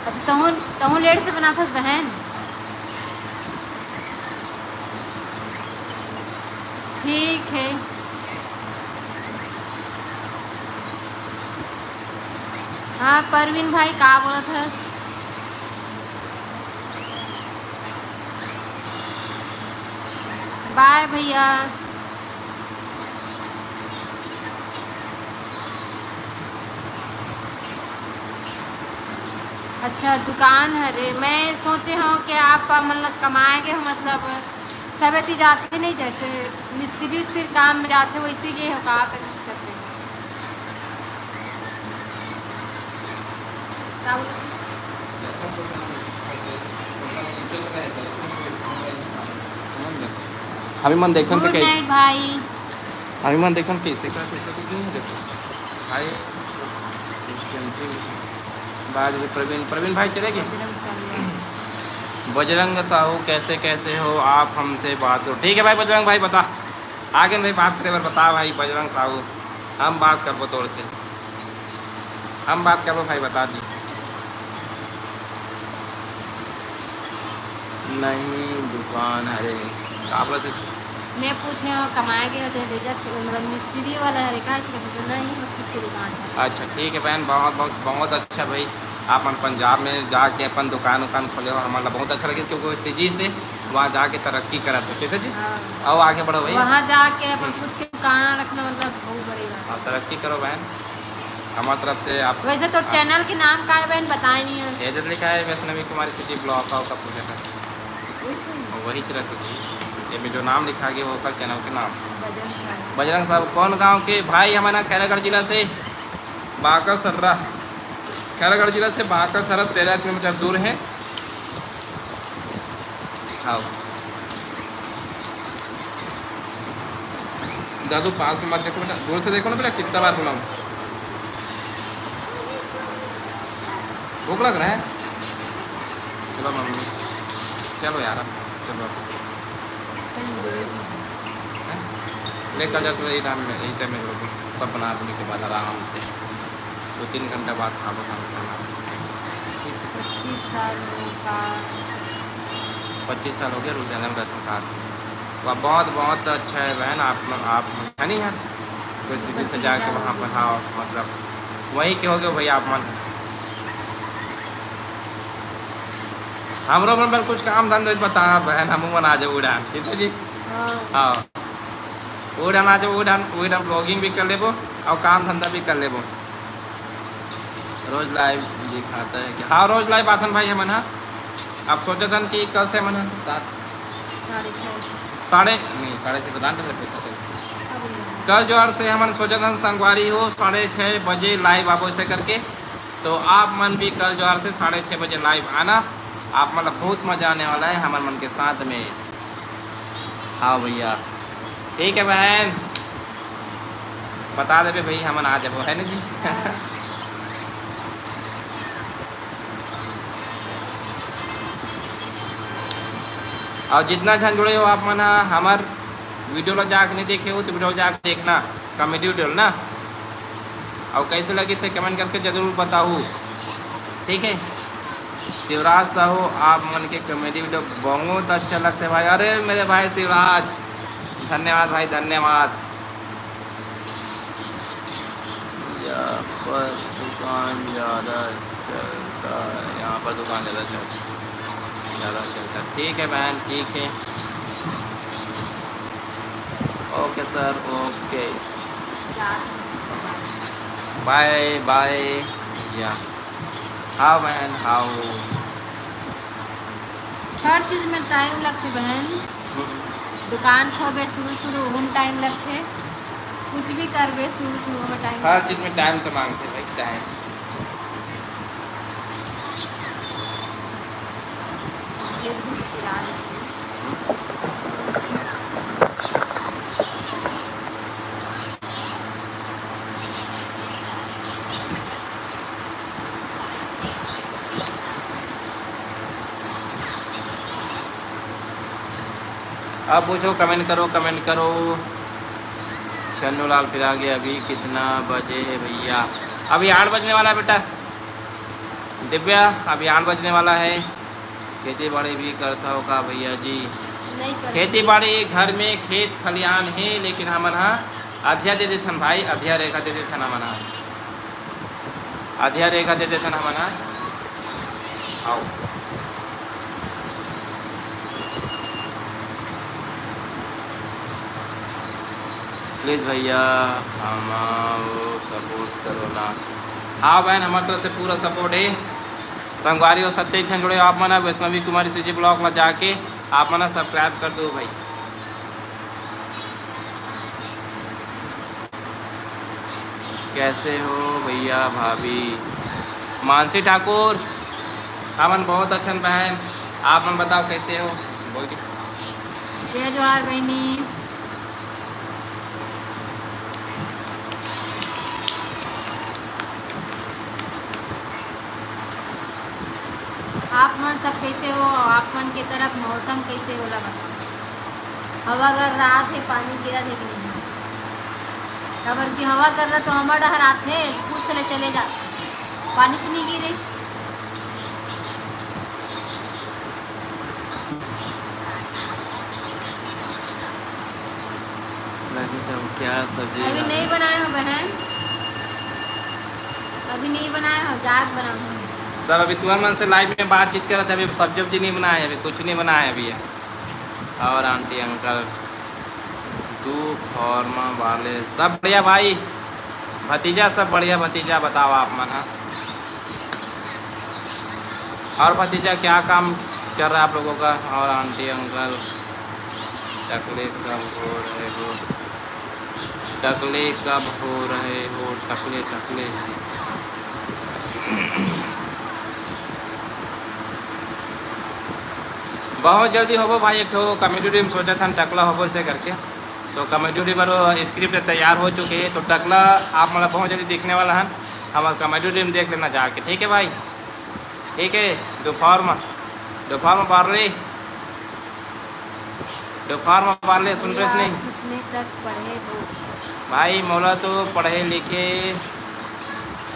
अच्छा, तहूँ, तहूँ लेट से बनाथस बहन? ठीक है। हाँ परवीन भाई, का बोलत हस? बाय भैया। अच्छा, दुकान हरे। मैं सोचे हूँ कि आप, मतलब, कमाए गए हो, मतलब, सबेती जाते नहीं, जैसे मिस्त्री उस्त्री काम में जाते, वैसे गए हो का? कर सकते हो। का बोले? अभी मन देखथन तो गुड कैसे? नाइट भाई। अभी मन देखथन कैसे का, कैसे कुछ नहीं देखो भाई। बाज भी प्रवीण, प्रवीण भाई चले गए। बजरंग साहब। बजरंग साहू, कैसे, कैसे हो आप? हमसे बात करो। ठीक है भाई, बजरंग भाई बता, आगे भाई बात करे बर बता भाई बजरंग साहू, हम बात करबो तोर से, हम बात करबो भाई, बता दी। नहीं, दुकान हरे, का बोलत हे? मैं पूछे हूँ, कमाए गए होते हैं, भेजा, मतलब, मिस्त्री वाला हरे, का ऐसे कहते हैं? नहीं, वो खुद की दुकान है। अच्छा, ठीक है बहन, बहुत, बहुत, बहुत अच्छा भाई, आप मन पंजाब में जाके अपन दुकान उकान खोले हो, हमन ला बहुत अच्छा लगे, क्योंकि वो सीजी से वहाँ जाके तरक्की करत हो, कैसे जी? हाँ। आओ आगे बढ़ो भैया। वहाँ जाके अपन हम्म। खुद के दुकान रखना, मतलब, बहुत बड़ी बात है। हाँ, तरक्की करो बहन, हमारे तरफ से आप वैसे तो आस- चैनल के नाम का है बहन, बताए नहीं है। ये जो लिखा है वैष्णवी कुमारी सिटी ब्लॉग का, का पूजा का। वही छोड़। वही चला तो जी, ये में जो नाम लिखा गया वो का चैनल के नाम। बजरंग साहब। बजरंग साहब कौन गांव के भाई? हमारा खैरागढ़ जिला से बाकल सर्रा, खैरागढ़ जिला से बाकल सर्रा तेरह किलोमीटर दूर है। हाँ दादू, पास में मत देखो बेटा, दूर से देखो ना बेटा, कितना बार बुलाऊं। भूख लग रहा है? चलो मम्मी, चलो यार, अब चलो अब। हैं? लेकर जाते यही टाइम में, यही टाइम में लोग सब बना, के बाद आराम से दो तीन घंटा बाद खाबो खाना, खाना। पच्चीस साल का। पच्चीस साल हो गया रुझाना में रहता था। वाह, बहुत, बहुत अच्छा है बहन, आप, आप है नहीं यार, कोई सीधी से जाके वहाँ पर, हाँ, मतलब वहीं के हो गए भैया आप मन। हमरो मन पर कुछ काम धंधा बता बहन, हम मन आ जाओ उड़ान, ठीक है जी? हाँ। हाँ, उड़ान आ जाओ, उड़ान, उड़ान ब्लॉगिंग भी कर लेबो और काम धंधा भी कर लेबो। रोज लाइव दिखाता है क्या? हाँ, रोज लाइव आथन भाई हमन हा। आप सोचत हन कि कल से हमन हा सात साढ़े छः। साढ़े, नहीं, साढ़े छः तो दान कर सकते थे। कल जोहार से हमन सोचत हन संगवारी हो, साढ़े छः बजे लाइव आबो ऐसे करके। तो आप मन भी कल जोहार से साढ़े छः बजे लाइव आना, आप मन ला बहुत मजा आने वाला है हमन मन के साथ में। हाँ भैया, ठीक है बहन, बता देबे भाई, हमन आ जाबो, है ना जी? और जितना झन जुड़े हो आप मन ह, हमर वीडियो ला जाके नहीं देखे हो तो वीडियो जाके देखना, कॉमेडी वीडियो ना। और कैसे लगी से कमेंट करके जरूर बताओ, ठीक है। शिवराज साहू, आप मन के कॉमेडी वीडियो बहुत अच्छा लगता है भाई। अरे मेरे भाई शिवराज, धन्यवाद भाई, धन्यवाद। यहाँ पर दुकान ज़्यादा चलता है, यहाँ पर दुकान ज़्यादा चलता, ज़्यादा चलता। ठीक है बहन, ठीक है, ओके सर, ओके, बाय बाय भैया। हाँ बहन, हाँ। हर चीज में टाइम लगथे बहन। हम्म। दुकान खोबे शुरू शुरू ओहू में टाइम लगथे, कुछ भी करबे शुरू शुरू में टाइम हर लगथे। चीज में टाइम तो मांगथे भाई, टाइम। आप पूछो, कमेंट करो, कमेंट करो। छन्नू लाल फिर आ गए। अभी कितना बजे है भैया? अभी आठ बजने वाला है बेटा। दिव्या, अभी आठ बजने वाला है। खेती बाड़ी भी करता हो का भैया जी? नहीं करता। खेती बाड़ी घर में खेत खलियान है, लेकिन हमन हा अधिया दे देथन भाई, अधिया रेखा दे देथन हमन हा। अधिया रेखा दे देथन हमन ह। आओ। प्लीज भैया, हमन सपोर्ट करो ना। हाँ बहन, हमर तरफ से पूरा सपोर्ट हे। संगवारी हो, सत्य झन जुड़े हो आप मन ह वैष्णवी कुमारी सीजी ब्लॉग ला जाके आप मन ह सब्सक्राइब कर दो भाई। कैसे हो भैया भाभी? मानसी ठाकुर, हमन बहुत अच्छन बहन, आप मन बताओ कैसे हो? बोल के। जय जोहार बहिनी। आप मन सब कैसे हो? आप मन के तरफ मौसम कैसे होला बताओ? हवा कर रहा थे, पानी गिरा थे कि नहीं? काबर कि हवा कर रहा तो हमर डहर आथे, कुछ ले चले जाथे, पानी से नहीं गिरे। लगे तो क्या सब्जी अभी बना नहीं रहे? बनाए हो बहन, अभी नहीं बनाए हो, जाग बनाओ। सब अभी तुहर मन से लाइव में बातचीत करत हे, अभी सब्जी उब्जी नहीं बनाए, अभी कुछ नहीं बनाए अभी ये। और आंटी अंकल, दू फॉर्म वाले, सब बढ़िया भाई, भतीजा सब बढ़िया, भतीजा बताओ आप मन ह। और भतीजा क्या काम चल रहा है आप लोगों का? और आंटी अंकल, टकले कब हो रहे हो? टकले कब हो रहे हो? टकले, टकले। बहुत जल्दी होबो भाई, एक ठो कॉमेडी टीम सोचत हन टकला होबो से करके। तो कॉमेडी टीम बर स्क्रिप्ट तैयार हो चुके हे, तो टकला आप मन ला बहुत जल्दी दिखने वाला हन। हमर कॉमेडी टीम देख लेना जाके, ठीक है भाई? ठीक है, दोपहर में, दोपहर में बार ले, दोपहर में बार ले, सुन रहे भैया, नहीं? कितने तक पढ़े हो? भाई, मोला तो पढ़े लिखे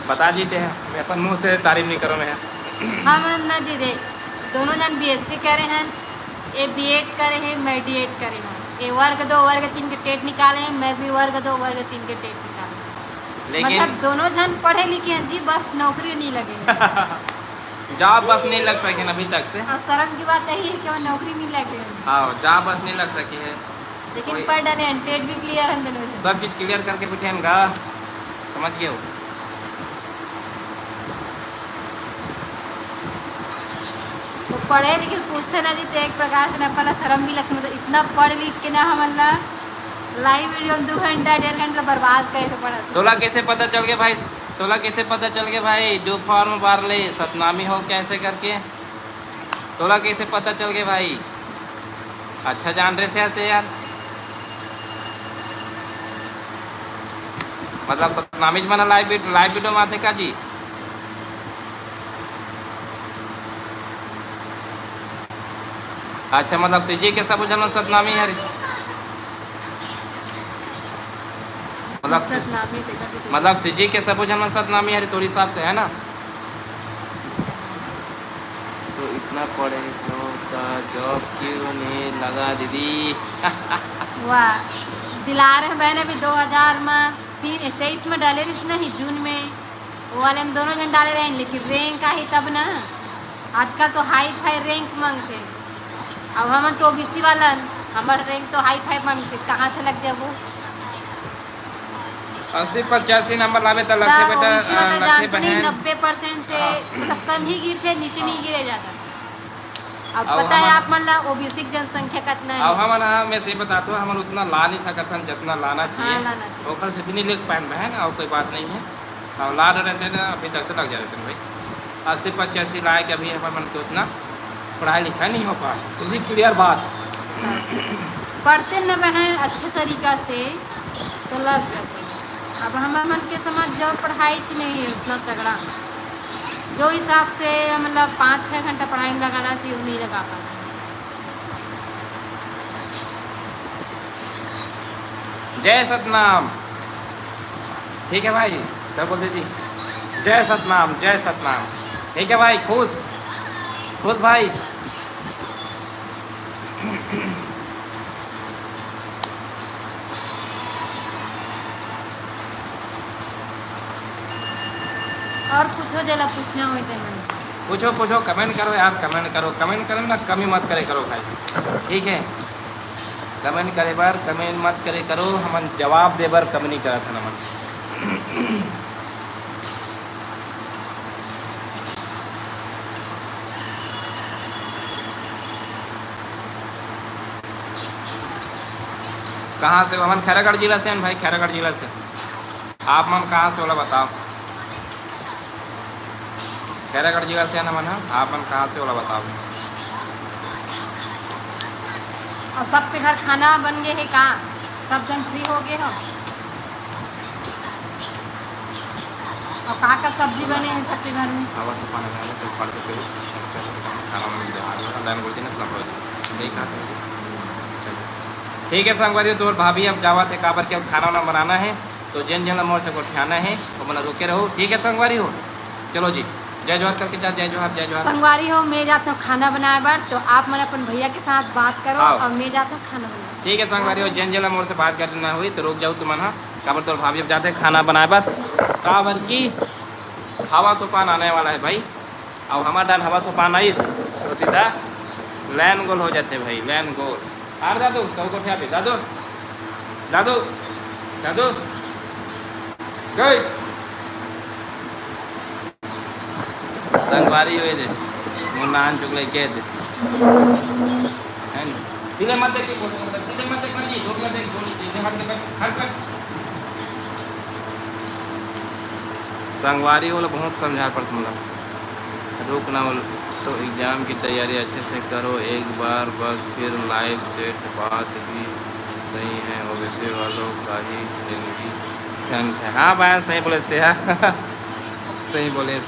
बता जीते हैं, मैं अपन मुंह से तारीफ नहीं करूँ मैं। हम ना जी देख, दोनों जन बीएससी करे हैं, ये बीएड करे हैं, मैं डीएड करे हूँ, ये वर्ग दो वर्ग तीन के टेट निकाले हैं, मैं भी वर्ग दो वर्ग तीन के टेट निकाले हूँ। लेकिन मतलब दोनों जन पढ़े लिखे हैं जी, बस नौकरी नहीं लगे है। जॉब बस नहीं लग सके ना अभी तक से। और शर्म की बात यही है कि वो नौकरी नहीं लगे है। हाँ, जॉब बस नहीं लग सकी है। लेकिन कोई पढ़ डाले हैं, टेट भी क्लियर है दोनों जन। सब चीज क्लियर करके बैठे हैं गा, समझ गए हो? तो पढ़े लिखे पूछते ना जी, तो एक प्रकार से ना पहला शर्म भी लगता, मतलब इतना पढ़ लिख के ना हमन ला लाइव वीडियो में दो घंटा डेढ़ घंटा बर्बाद करे के पड़त। तोला कैसे पता चल गया भाई? तोला कैसे पता चल गया भाई, दो फॉर्म बार ले, सतनामी हो कैसे करके? तोला कैसे पता चल गया भाई? अच्छा जान रहे से आते यार, मतलब सतनामी मन लाइव वीडियो, लाइव वीडियो में आते का जी? अच्छा, मतलब सीजी के सबो झन सतनामी हरे, मतलब सतनामी देखा तो मतलब सीजी के सबो झन सतनामी हरे तोर हिसाब से, है ना? तो इतना पढ़े हो तो जॉब क्यों नहीं लगा दीदी? वाह, दिला रहे हैं बहन, अभी दो हज़ार में तीन, तेईस में डाले रहिस नहीं, जून में, वो वाले में दोनों जन डाले रहे, लेकिन रैंक आही तब ना। आजकल तो हाई फाई रैंक मांगते, अब हमन तो ओबीसी वाला, हमार रैंक तो हाई फाई मांगते, कहाँ से लग जाबो? अस्सी पचासी नंबर लावे त लगथे तब बेटा, ओबीसी वाला अ, लगथे जानते नहीं, बहन। नब्बे परसेंट से हाँ। मतलब कम ही गिरथे, नीचे नहीं हाँ। गिरे जाता। अब अब पता है हमन आप मन ला ओबीसी की जनसंख्या कितना है? अब हमन ह, मैं सही बताथों, हमन उतना ला नहीं सकत हन, जितना लाना हाँ, चाहिए। लाना चाहिए। ओखर से इतनी लिख पाएन बहन, और कोई बात नहीं है। और ला रहे थे ना, अभी तक से लग जाते थे भाई। अस्सी पचासी लाए के अभी हमन मन के उतना पढ़ाई लिखाई नहीं हो पा, सीधी क्लियर बात। पढ़ते न बहन अच्छे तरीका से, तो लग जाते। अब हमर मन के समाज जब पढ़ाई च नहीं है उतना तगड़ा, जो हिसाब से मतलब पाँच छः घंटा पढ़ाई में लगाना चाहिए, वो नहीं लगा पाते। जय सतनाम। ठीक है भाई, क्या बोलते जी? जय सतनाम, जय सतनाम। ठीक है भाई, खुश, खुश भाई। और कुछो जेला पूछना होय ते मन। पूछो, पूछो, comment करो यार, comment करो, comment करे ना कमी मत करे करो भाई, ठीक है? Comment करे बर comment मत करे करो, हमन जवाब दे बर कमी नहीं करत हन हमन। कहाँ से? हमन खैरागढ़ जिला से हन भाई, खैरागढ़ जिला से। आप मन कहाँ से, ओला बताओ। खैरागढ़ जिला से हन हमन ह, आप मन कहाँ से, ओला बताओ। और सबके घर खाना बन गए है का? सब जन free हो गए हो? और का का सब्जी बने हैं सबके घर में? हवा तूफान आने वाला है, तो पढ़ के फिर अच्छा से खाना वाना मिल जाए। हाँ, लाइन बोलती ना, इतना पढ़ लो। सही कहा तुमने। चलो। ठीक है संगवारी, तोर भाभी अब जावत है, काबर के अब खाना वाना बनाना है, तो जेन जेन ला मोर से गोठियाना है, वो मन रोके रहो। ठीक है संगवारी हो, चलो जी, जय जोहार करके जा, जय जोहार, जय जोहार। संगवारी हो, मैं जाता हूँ खाना बनाए बर, तो आप मन अपन भैया के साथ बात करो हाँ। और मैं जाता हूँ खाना बनाए। ठीक है संगवारी हो, जेन जेन ला मोर से बात करना हुई तो रुक जाओ तुमन हा, काबर तोर भाभी अब जाते खाना बनाए बर, काबर की हवा तूफान आने वाला है भाई। अब हमार डान हवा तूफान आइस तो सीधा लैन गोल हो जाते भाई, लैन गोल। आर दादू, तब को क्या भी दादू, दादू, दादू, गई। संगवारी हुए दे, मुन्ना आन चुकले के दे। हैं? सीधे मत देख, सीधे मत देख, मत जी, दूर मत देख, दूर, सीधे हट के बैठ, हट बैठ। संगवारी वाला बहुत समझा पड़त मोला। रुक ना बोल, तो एग्जाम की तैयारी अच्छे से करो, एक बार बस फिर लाइफ सेट, बात भी सही है, ओबीसी वालों का ही जिंदगी झंड है। हाँ भाई, सही बोले थे यार। सही बोले।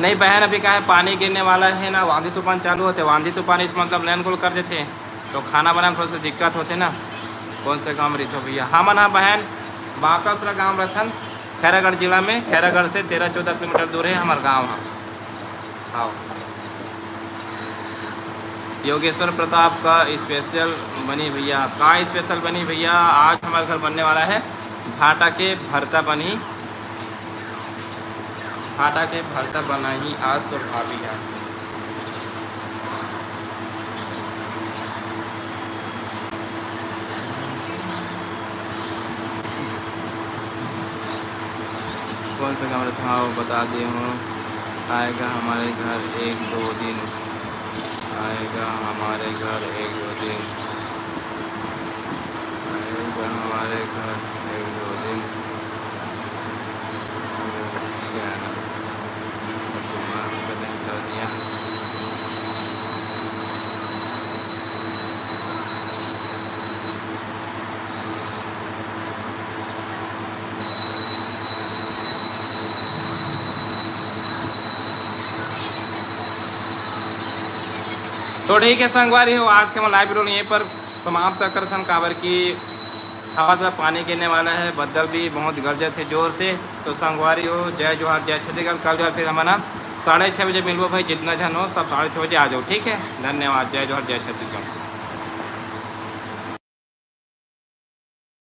नहीं बहन, अभी का है, पानी गिरने वाला है ना, आंधी तूफान चालू होते, आंधी तूफान इस मतलब लैन गोल कर देते, तो खाना बनाए में थोड़ा सा दिक्कत होते ना। कौन से गाँव में रहिथो भैया? हमन हा बहन बाकसरा गाँव रथन, खैरागढ़ जिला में। खैरागढ़ से तेरह चौदह किलोमीटर दूर है हमार गाँव हा। हाँ। योगेश्वर प्रताप का स्पेशल बनी भैया, का स्पेशल बनी भैया? आज हमारे घर बनने वाला है भाटा के भरता बनी, भाटा के भरता बनाही आज तोर भाभी हा। कौन सा गाँव रहता? हाँ, वो बता दिए हूँ। आएगा हमारे घर एक दो दिन, आएगा हमारे घर एक दो दिन, आएगा हमारे घर एक दो दिन। तो ठीक है संगवारी हो, आज के हम लाइव वीडियो यहीं पर समाप्त करथन, काबर कि हवा थोड़ा पानी गिरने वाला है, बदल भी बहुत गरजत है जोर से। तो संगवारी हो, जय जोहार, जय छत्तीसगढ़। कल जो है फिर हमन ह साढ़े छः बजे मिलबो भाई, जितना झन हो सब साढ़े छः बजे आ जाओ, ठीक है। धन्यवाद, जय जोहार, जय छत्तीसगढ़।